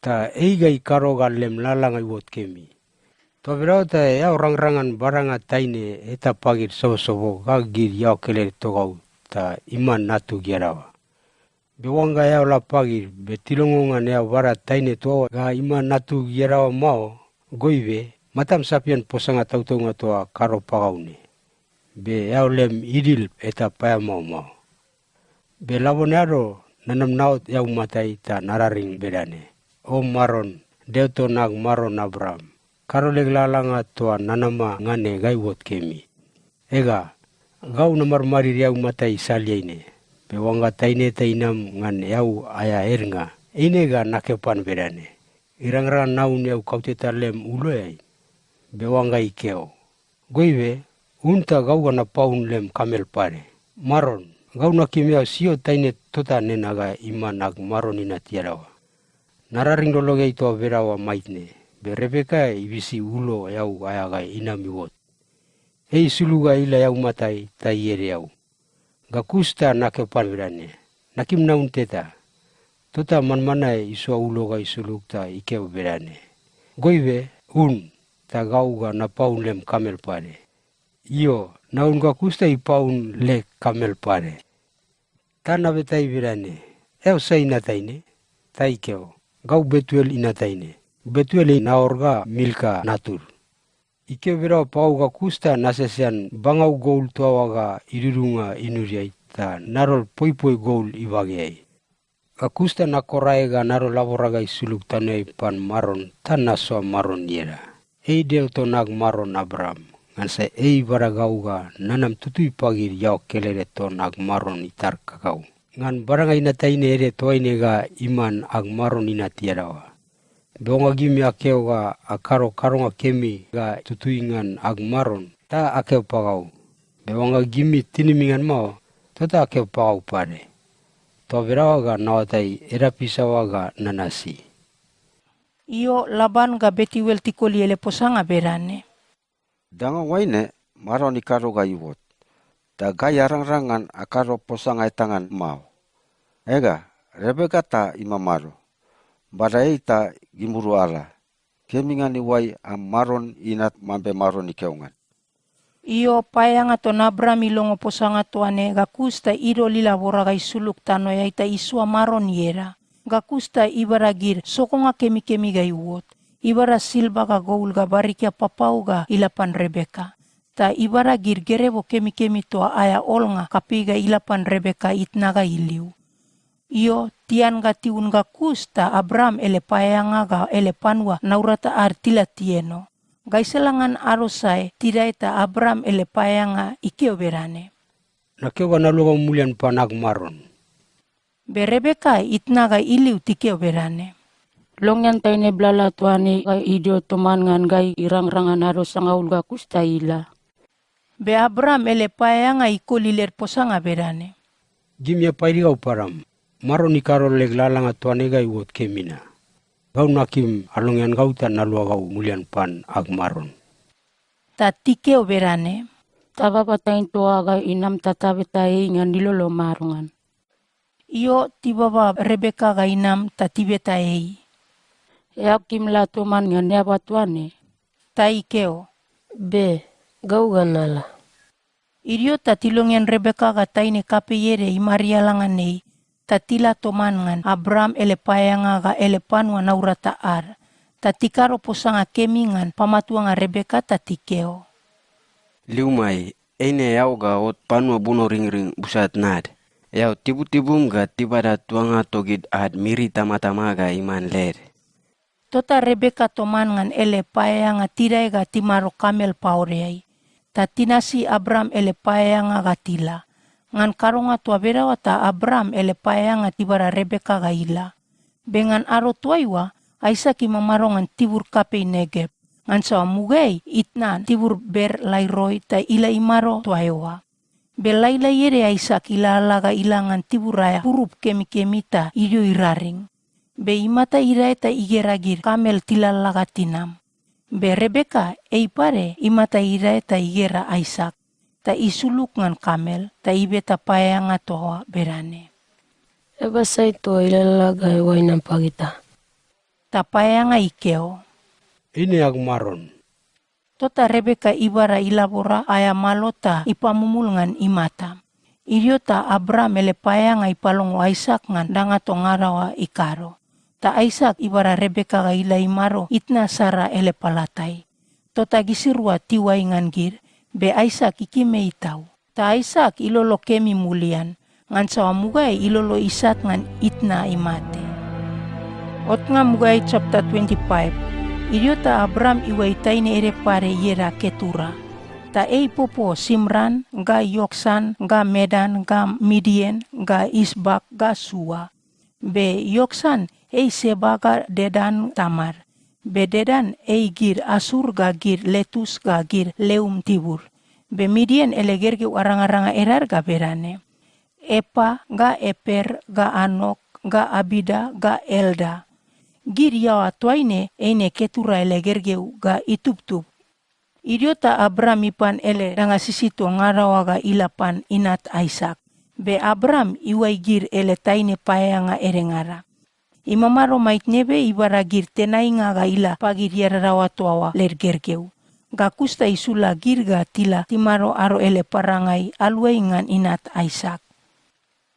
ta ei ga ikado ga lem lalalanga iuot kemi. Toa bedaoa ta eao rangrang ngan badanga taine eta pagid sobosobo ga gid iaoa kelede togau ta iman natug iadaoa. Be oangga eao la pagid, be tilongo ngan eao bada taine toa oa ga iman natug iadaoa mao, goibe, matam sapian posanga tautaunga toa kado pagau ne. Be eao lem idil eta paeamao mao. Be labone ado nanam naot eaumatai ta nararing bedane, 'O Maron, Deo ton ag maron Abraam, kado leg lalalanga toa nanama ngan ne ga iuot kemi. Ega, gau namadmadid eaumatai isaleai ne, be oangga taine eta inam ngan eau aea ednga, eine ga nakeo pan bedane, "Irangrang ngan naun eau kauteta lem uloeai." Be oangga ikeo, "Goibe, un ta gau ga napaun lem kamel pade," Maron, gau nakim eao sio taine tota nena ga iman ag maron inat iadaoa. Nararing lologeai toa bedaoa maitne, be Rebeka ibisi ulo eau aea ga inam iuot. Ei isulug ga ila eaumatai ta ied eau. Ga kus ta nakeo pan bedane, 'Nakim naun teta.'" Tota manmanae isoa ulo ga isulug ta ikeo bedane, "Goibe, un, ta gau ga napaun lem kamel pade." Io, naun ga kus ta ipaun leg kamel pade. Ta nabeta ei bedane, "Eao sai inat taine?" Ta ikeo, "Gau Betuel inat taine. Betuel ei Naor ga Milka natud." Ikeo bedaoa pagau ga kus ta nasesean bangau gol toa oa ga idudunga inudiai ta nadol poipoi gol ibageai. Ga kus ta nakor aeg ga nadol labora ga isulug tanoeai pan Maron ta nasoa Maron ieda. Ei Deo ton ag maron Abraam, ngansa ei ibada gau ga nanam tutui pagid iaoa kelede ton ag maron itar kakau, ngan badanga inat taine ede toaine ga iman ag maron inat iadaoa. Be oangga gimi akeo ga akado kadonga kemi ga tutui ngan ag maron, ta akeo pagau. Be oangga gimi tinimi ngan mao, tota akeo pagau pade. Toa bedaoa ga naoatai edap isaoa ga nanasi. Io, Laban ga Betuel tikoli ele posanga bedane, "Danga oaine Maron ikado ga iuot, ta gai arangrang ngan akado posanga eta ngan mao. Ega, Rebeka ta imamado. Bada ei ta gimirua ala. Kemi ngan iuai am maron inat mambe Maron ikeo ngan." Io, paeaeanga ton Abraam ilongo posanga toa ne ga kus ta idol ilabora ga isulug tanoeai ta isoa Maron ieda. Ga kus ta ibada gid sogonga kemikemi ga iuot. Ibada silva ga gol ga barikia papau ga ila pan Rebeka. Ta ibada gid gerebo kemikemi toa aea olnga kapei ga ila pan Rebeka itna ga iliu. Io, tian ga tiun ga kus ta Abraam ele paeaeanga ga ele panua naurata ad tila tieno. Gaisala ngan ado sae, tidae ta Abraam ele paeaeanga ikeo bedane, "Nakeo ga naluagau mulian pan ag maron." Be Rebeka itna ga iliu tikeo bedane, Longean taine blala toa ne ga idio toman ngan gai irangrang ngan ado sangaul ga kus ta ila. Be Abraam ele paeaeanga ikoli led posanga bedane, "Gimi apaidi gau padam. Maron ikado leg lalalanga toa ne ga iuot kemi na. Gau nakim alongean gau ta naluagau mulian pan ag maron." Ta tikeo bedane, "Tababa tain toa ga inam ta tabeta ei ngan ilolo madongan?" Io, tibaba Rebeka ga inam ta tibeta ei, "Eao kim la toman ngan eaba toa ne?" Ta ikeo, "Be, gau ga nala." Idio ta tilongean Rebeka ga taine kapei ede imariala ngan ei, ta tila toman ngan Abraam ele paeaeanga ga ele panua naurata ad, ta tikado posanga kemi ngan pamatuanga Rebeka ta tikeo, "Liumai, eine eao ga ot panua bunoringring busa tnad. Eao tibutibum ga tibada tuanga togid ad miri tamatama ga iman led." Tota Rebeka toman ngan ele paeaeanga tidae ga timado kamel paodeai, ta tinasi Abraam ele paeaeanga ga tila. Ngan kadonga toa bedaoa ta Abraam ele paeaeanga tibada Rebeka ga ila. Be ngan ado toaiua, Aisak imamado ngan tibur kapei Negep, ngansa mugaeai itnan tibur Ber Lairoi ta ila imado toa eoa. Be lailai ede Aisak ilalala ga ila ngan tibur aea purup kemikemi ta idio iraring. Be imata idae ta igera gid kamel tilalala ga tinam. Be Rebeka, ei pade imata idae ta igera Aisak, ta isulug ngan kamel, ta ibeta paeaeanga toa oa bedane, "Eaba sai toa ilalala ga eoa inam pagita?" Ta paeaeanga ikeo, "Eine ag maron." Tota Rebeka ibada ilabora aea malo ta ipamumul ngan imata. Idio ta Abraam ele paeaeanga ipalongo Aisak ngan danga toa ngada oa ikado. Ta Aisak ibada Rebeka ga ila imado itna Sara ele palatai. Tota gisirua tiuai ngan gid, be Aisak ikim ei tau. Ta Aisak ilolo kemi mulian, ngansa mugaeai ilolo isat ngan itna imate. Otnga mugaeai chapter twenty-five. Idio ta Abraam iuai taine ede pade ieda Ketura. Ta ei ipopo Simran, ga Ioksan, ga Medan, ga Midien, ga Isbak, ga Sua. Be Ioksan, ei Seba ga Dedan tamad. Be Dedan, ei gid Asur ga gid Letus ga gid Leum tibud. Be Midien ele gergeu arangaranga edad ga bedane, Epa, ga Eper, ga Anok, ga Abida, ga Elda. Gid iaoa toaine eine Ketura ele gergeu ga itubtub. Idio ta Abraam ipan ele danga sisid toa ngada oa ga ila pan inat Aisak. Be Abraam iuai gid ele taine paeaeanga edengada. Imamado maitne be ibada gid tenainga ga ila pagid iadadaoa toa oa led gergeu. Ga kus ta isula gid ga tila timado ado ele parangai aluai ngan inat Aisak.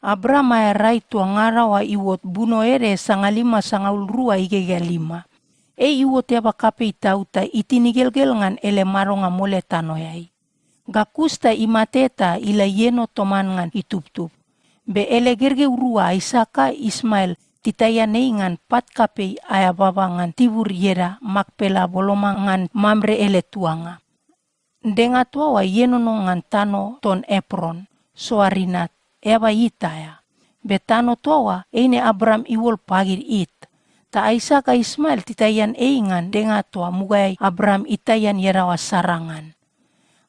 Abraam aea rai toa ngada oa iuot buno ede sangalima sangaul rua igegea lima. Ei iuot eaba kapei tau ta itin igelgel ngan ele madonga mole tanoeai. Ga kus ta imate ta ila ieno toman ngan itubtub. Be ele gergeu rua Aisak ga Ismael titaian ei ngan pat kapei aea baba ngan tibur ieda Makpela boloma ngan Mamre ele tuanga. Denga toa oa ienono ngan tano ton Epron, Soarinat, eaba It aea. Be tano toa oa eine Abraam iuol pagid It. Ta Aisak ga Ismael titaian ei ngan denga toa mugaeai Abraam itaian iadaoa Sara ngan.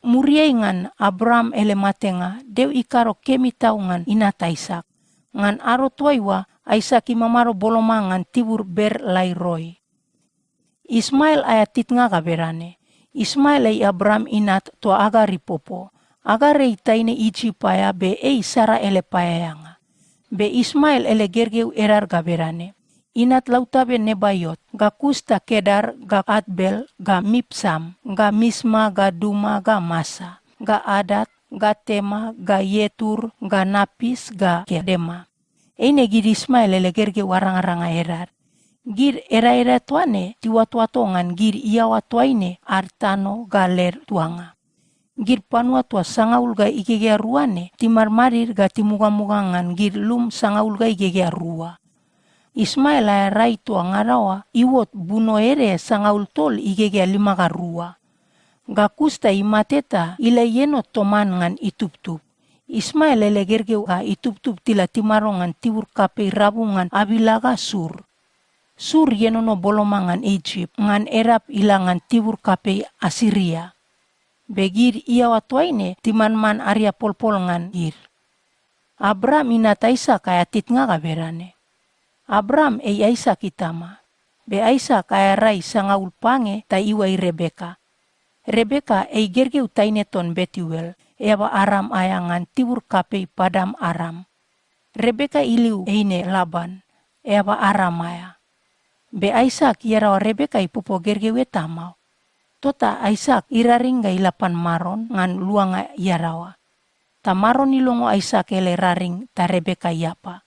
Muriai ngan Abraam ele matenga, Deo ikado kemi tau ngan inat Aisak. Ngan ado toaiua, Aisak imamado boloma ngan tibur Ber Lairoi. Ismael aea titnga ga bedane. Ismael ei Abraam inat toa Agar ipopo. Agar ei taine Isip aea, be ei Sara ele paeaeanga. Be Ismael ele gergeu edad ga bedane, inat lautabe Nebaiot, ga kus ta Kedar, ga Atbel, ga Mipsam, ga Misma, ga Duma, ga Masa, ga Adat, ga Tema, ga Ietur, ga Napis, ga Kedema. Eine gid Ismael ele gergeu arangaranga edad. Gid edaeda toa ne tiuatoato ngan gid iaoa toaine ad tano ga led tuanga. Gid panua toa sangaul ga igegea rua ne timadmadid ga timugamuga ngan gid lum sangaul ga igegea rua. Ismael aea rai toa ngada oa iuot buno ede sangaul tol igegea lima ga rua. Ga kus ta imate ta ila ieno toman ngan itubtub. Ismael ele gergeu ga itubtub tila timado ngan tibur kapei rabu ngan Avila ga Sur. Sur ienono boloma ngan Isip, ngan edap ila ngan tibur kapei Asiria. Be gid iaoa toaine timanman ariapolpol ngan gid. Abraam inat Aisak aea titnga ga bedane: Abraam ei Aisak itama. Be Aisak aea rai sangaul pange ta iuai Rebeka. Rebeka ei gergeu taine ton Betuel, eaba Aram aea ngan tibur kapei Padan Aram. Rebeka iliu eine Laban, eaba Aram aea. Be Aisak iadaoa Rebeka ipopo gergeu eta mao. Tota Aisak iraring ga ila pan Maron ngan luanga iadaoa. Ta Maron ilongo Aisak ele raring ta Rebeka iapa.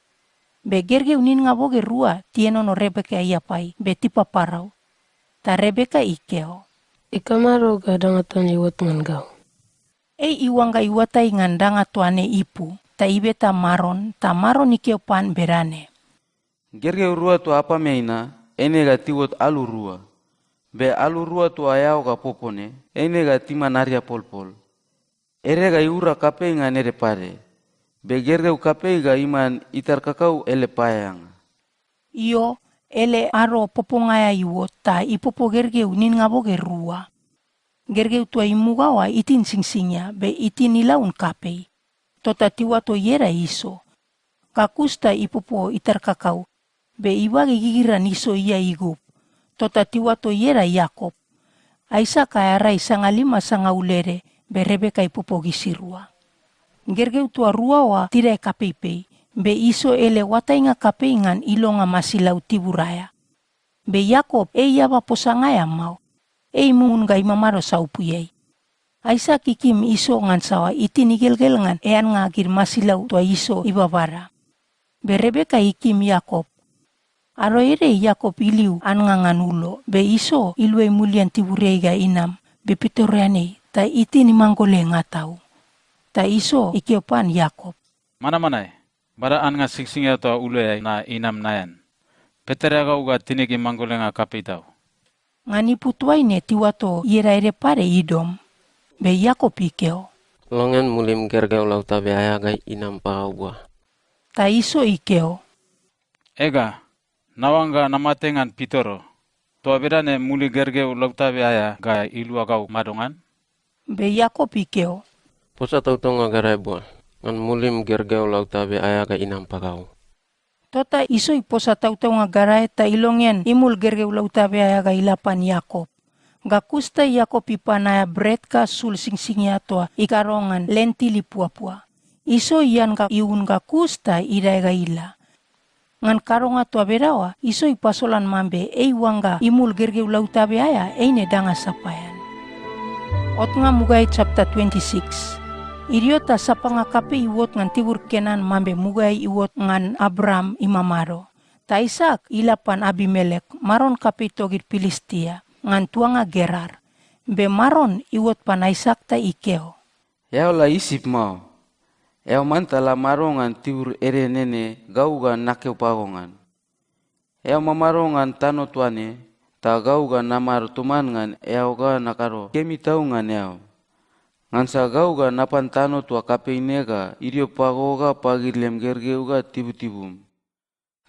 Be gergeu ninnga boge rua tienono Rebeka iapai be tipaparau. Ta Rebeka ikeo, "Ikamado ga danga toa ne iuot ngan gau?" Ei iuangga iuatai ngan danga toa ne ipu, ta ibeta Maron, ta Maron ikeo pan bedane, "Gergeu rua toa apameai na, eine ga tiuot alu rua. Be alu rua toa eao ga popo ne, eine ga timan ariapolpol. Ede ga iura kapei ngan ede pade. Be gergeu kapei ga iman itar kakau ele paeaeanga." Io, ele ado poponga aea iuot ta ipopo gergeu ninnga boge rua. Gergeu toa imuga oa itin singsingia, be itin ilaun kapei. Tota tiuato ieda Iso. Ga kus ta ipopo itar kakau, be ibage igigiran Iso iae igub. Tota tiuato ieda Iakop. Aisak aea rai sangalima sangaul ede, be Rebeka ipopo gisirua. Gergeu toa rua oa tidae kapeipei, be Iso ele oatainga kapei ngan ilonga masilau tibur aea. Be Iakop ei eaba posanga aea mao. Ei imumun ga imamado saupuiai. Aisak ikim Iso ngan saoa itin igelgel ngan eannga gid masilau toa Iso ibabada. Be Rebeka ikim Iakop. Ado ede Iakop iliu annga ngan ulo, be Iso iluai mulian tiburiai ga inam, be pitoreanei, ta itin imanggole ngatau. Ta Iso ikeo pan Iakop, "Manamanae, bada annga singsingia toa uloeai na inam naean. Petarea gau ga tinig imanggolenga kapei tau." Ngan ipu toaine tiuato ieda ede pade Idom. Be Iakop ikeo, "Longean mulim gergeu lautabe aea ga inam pagau bua." Ta Iso ikeo, "Ega, naoangga namate ngan pitoro. Toa bedane muli gergeu lautabe aea ga ilua gau madongan?" Be Iakop ikeo, "Posa tautaunga gadae bua, ngan mulim gergeu lautabe aea ga inam pagau." Tota Iso iposa tautaunga gadae ta ilongean imul gergeu lautabe aea ga ila pan Iakop. Ga kus ta Iakop ipan aea bret ga sul singsingia toa ikado ngan lentil ipuapua. Iso ian ga iun ga kus ta idae ga ila. Ngan kadonga toa bedaoa, Iso ipasolan mambe ei iuangga imul gergeu lautabe aea eine danga sapaean. Otnga mugaeai chapter twenty-six. Idio ta sapanga kapei iuot ngan tibur Kenan mambe mugaeai iuot ngan Abraam imamado. Ta Aisak ila pan Abimelek, maron kapei togid Pilistia, ngan tuanga Gerar. Be Maron iuot pan Aisak ta ikeo, "Eao la Isip mao. Eao manta la mado ngan tibur ede nene gau ga nakeo pago ngan. Eao mamado ngan tano toa ne, ta gau ga namado toman ngan eao ga nakado kemi tau ngan eao. Ngansa gau ga napan tano toa kapei ne ga idio pago ga pagid lem gergeu ga tibutibum.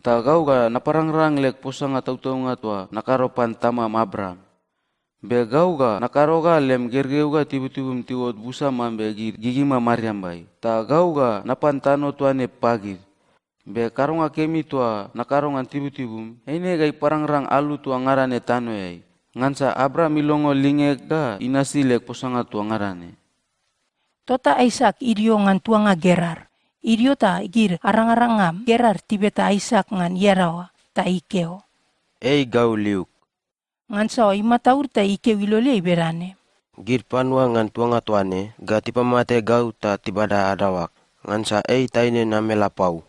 Ta gau ga naparangrang leg posanga tautaunga toa nakado pan tamam Abraam. Be gau ga nakado ga lem gergeu ga tibutibum tiuot busa mambe gid gigima mariambai. Ta gau ga napan tano toa ne pagid. Be kadonga kemi toa nakado ngan tibutibum, eine ga iparangrang alu toa ngada ne tanoeai, ngansa Abraam ilongo lingeg ga inasi leg posanga toa ngada ne." Tota Aisak idio ngan tuanga Gerar. Idio ta gid arangaranga Gerar tibeta Aisak ngan iadaoa, ta ikeo, "Ei gau liug." Ngansa imataud ta ikeo iloleai bedane, "Gid panua ngan tuanga toa ne ga tipamate gau ta tibada adaoag, ngansa ei taine namela pau."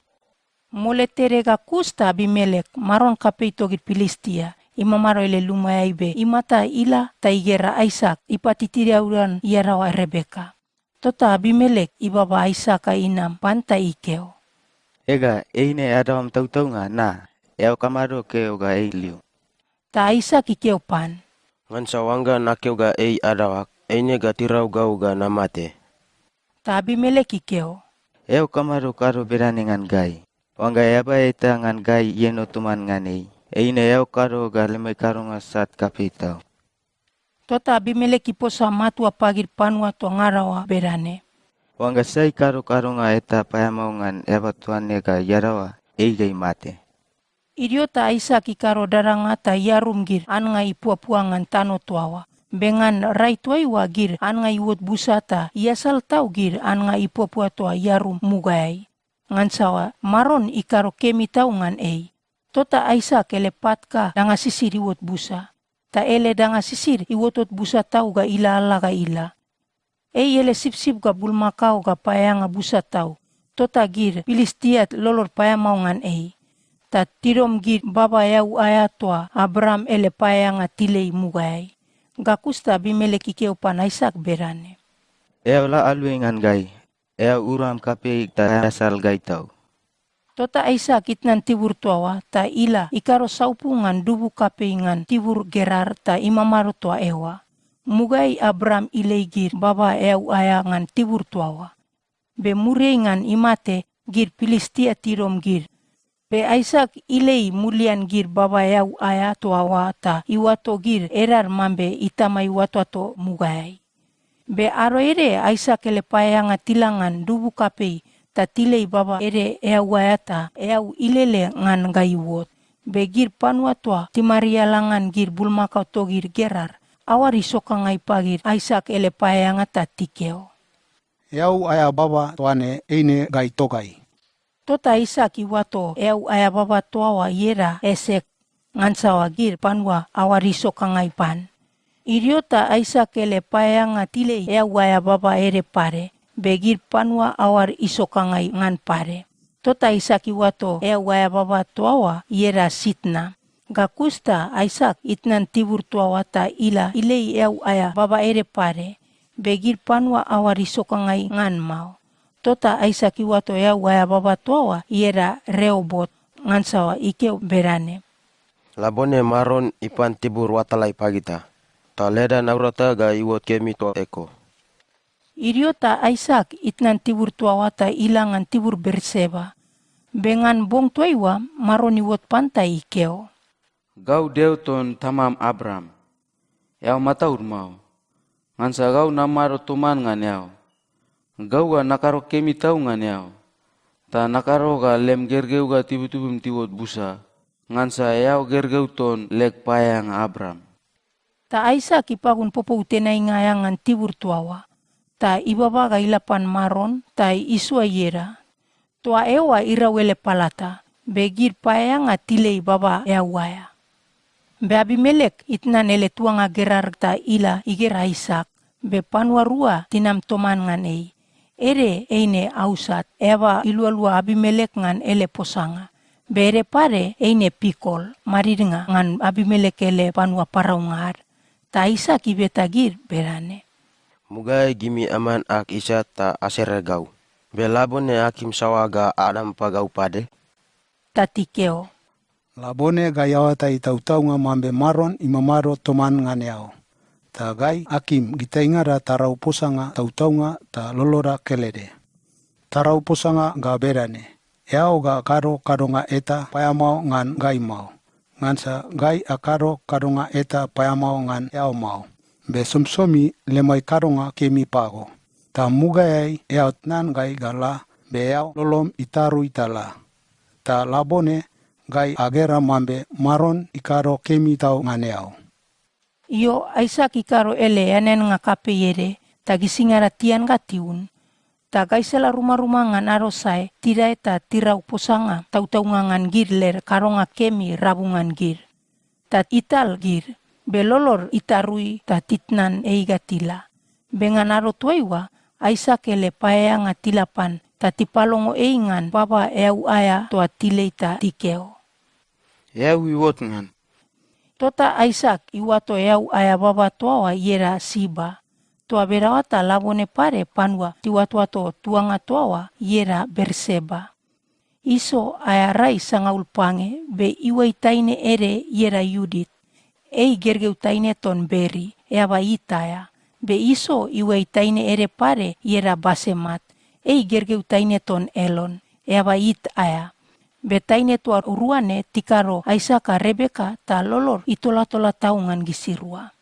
Mole tede ga kus ta Abimelek, maron kapei togid Pilistia, imamado ele lumaeai be imata ila ta igera Aisak ipatitiaudan iadaoa Rebeka. Tota Abimelek ibaba Aisak ga inam pan ta ikeo, "Ega, eine adaoam tautaunga na? Eao kamado keo ga ei lium?" Ta Aisak ikeo pan, "Ngansa oangga nakeo ga ei adaoag, eine ga tirau gau ga namate." Ta Abimelek ikeo, "Eao kamado kado bedane ngan gai? Oangga eaba eta ngan gai ieno toman ngan ei, Eine eao kado ga lemai kadonga sat kapei tau. Tota Abimelek iposa matua pagid panua toa ngada oa bedane, "Oangga sai ikado kadonga eta paeamao ngan eaba toa ne ga iadaoa, ei ga imate." Idio ta Aisak ikado dadanga ta iarum gid annga ipuapua ngan tano toa oa. Be ngan rai toaiua gid annga iuot busa ta iasal tau gid annga ipuapua toa iarum mugaeai. Ngansa Maron ikado kemi tau ngan ei. Tota Aisak ele pat ga danga sisid iuot busa, ta ele danga sisid iuotot busa tau ga ilalala ga ila. Ei ele sipsip ga bulmakao ga paeaeanga busa tau, tota gid Pilistia lolod paeamao ngan ei, ta tidom gid baba eau aea toa Abraam ele paeaeanga tilei mugaeai. Ga kus ta Abimelek ikeo pan Aisak bedane, "Eao la aluai ngan gai, eao uram kapei ta eao asal gai tau." Tota Aisak itnan tibur toa oa ta ila ikado saupu ngan dubu kapei ngan tibur Gerar ta imamado toa eoa. Mugaeai Abraam ilei gid baba eau aea ngan tibur toa oa. Be muriai ngan imate, gid Pilistia tidom gid. Be Aisak ilei mulian gid baba eau aea toa oa ta iuato gid edad mambe itama iuatoato mugaeai. Be ado ede Aisak ele paeaeanga tila ngan dubu kapei ta tilei baba ede eau aea ta eau ilele ngan ga iuot. Be gid panua toa timariala ngan gid bulmakao togid Gerar, aoad isokangai pagid Aisak ele paeaeanga ta tikeo, "Eau aea baba toa ne eine gai togai." Tota Aisak iuato eau aea baba toa oa ieda Esek, ngansa gid panua aoad isokangai pan. Idio ta Aisak ele paeaeanga tilei eau aea baba ede pade, be gid panua aoad isokangai ngan pade. Tota Aisak iuato eau aea baba toa oa ieda Sitna. Ga kus ta Aisak itnan tibur toa oa ta ila ilei eau aea baba ede pade, be gid panua aoad isokangai ngan mao. Tota Aisak iuato eau aea baba toa oa ieda Reobot, ngansa ikeo bedane, "Labone Maron ipan tibur oatalai pagita, ta leda naurata ga iuot kemi toa eko." Idio ta Aisak itnan tibur toa oa ta ila ngan tibur Berseba. Be ngan bong toaiua, Maron iuot pan ta ikeo, "Gau Deo ton tamam Abraam. Eao mataud mao, ngansa gau namado toman ngan eao. Gau ga nakado kemi tau ngan eao, ta nakado ga lem gergeu ga tibutibum tiuot busa, ngansa eao gergeu ton leg paeaeanga Abraam." Ta Aisak ipagun popou tenainga aea ngan tibur toa oa, ta ibaba ga ila pan Maron, ta isoa ieda. Toa eoa irau ele palata, be gid paeaeanga tilei baba eau aea. Be Abimelek itnan ele tuanga Gerar ta ila igera Aisak, be panua rua tinam toman ngan ei. Ede eine Ausat, eaba ilualua Abimelek ngan ele posanga. Be ede pade eine Pikol, madidnga ngan Abimelek ele panua paraunga ad. Ta Aisak ibeta gid bedane, "Mugaeai gimi aman ag isat ta asere gau, be labone akim saoa ga adam pagau pade?" Ta tikeo, "Labone gai aoatai tautaunga mambe Maron imamado toman ngan eao, ta gai akim gitaingada tarau posanga tautaunga ta loloda kelede. Tarau posanga ga bedane, eao ga kado kadonga eta paeamao ngan gai mao, ngansa gai akado kadonga eta paeamao ngan eao mao, be somisomi lemai kadonga kemi pago. Ta mugaeai eao tnan gai ga la, be eao lolom itarui ta la. Ta labone gai agera mambe Maron ikado kemi tau ngan eao." Io, Aisak ikado ele eaneannga kapei ede, ta gisingada tian ga tiun. Ta gaisala rumaruma ngan ado sae, tidae ta tirau posanga tautaunga ngan gid led kadonga kemi rabu ngan gid. Ta ital gid, be lolod itarui ta titnan ei ga tila. Be ngan ado toaiua, Aisak ele paeaeanga tila pan, ta tipalongo ei ngan baba eau aea toa tilei ta tikeo, "Eau iuot ngan." Tota Aisak iuato eau aea baba toa oa ieda Siba. Toa bedaoa ta labone pade panua tiuatoato tuanga toa oa ieda Berseba. Iso aea rai sangaul pange, be iuai taine ede ieda Iudit. Ei gergeu taine ton Beri, eaba It aea. Be Iso iuai taine ede pade ieda Basemat. Ei gergeu taine ton Elon, eaba It aea. Be taine toa rua ne tikado Aisak ga Rebeka ta lolod itolatola tau ngan gisirua.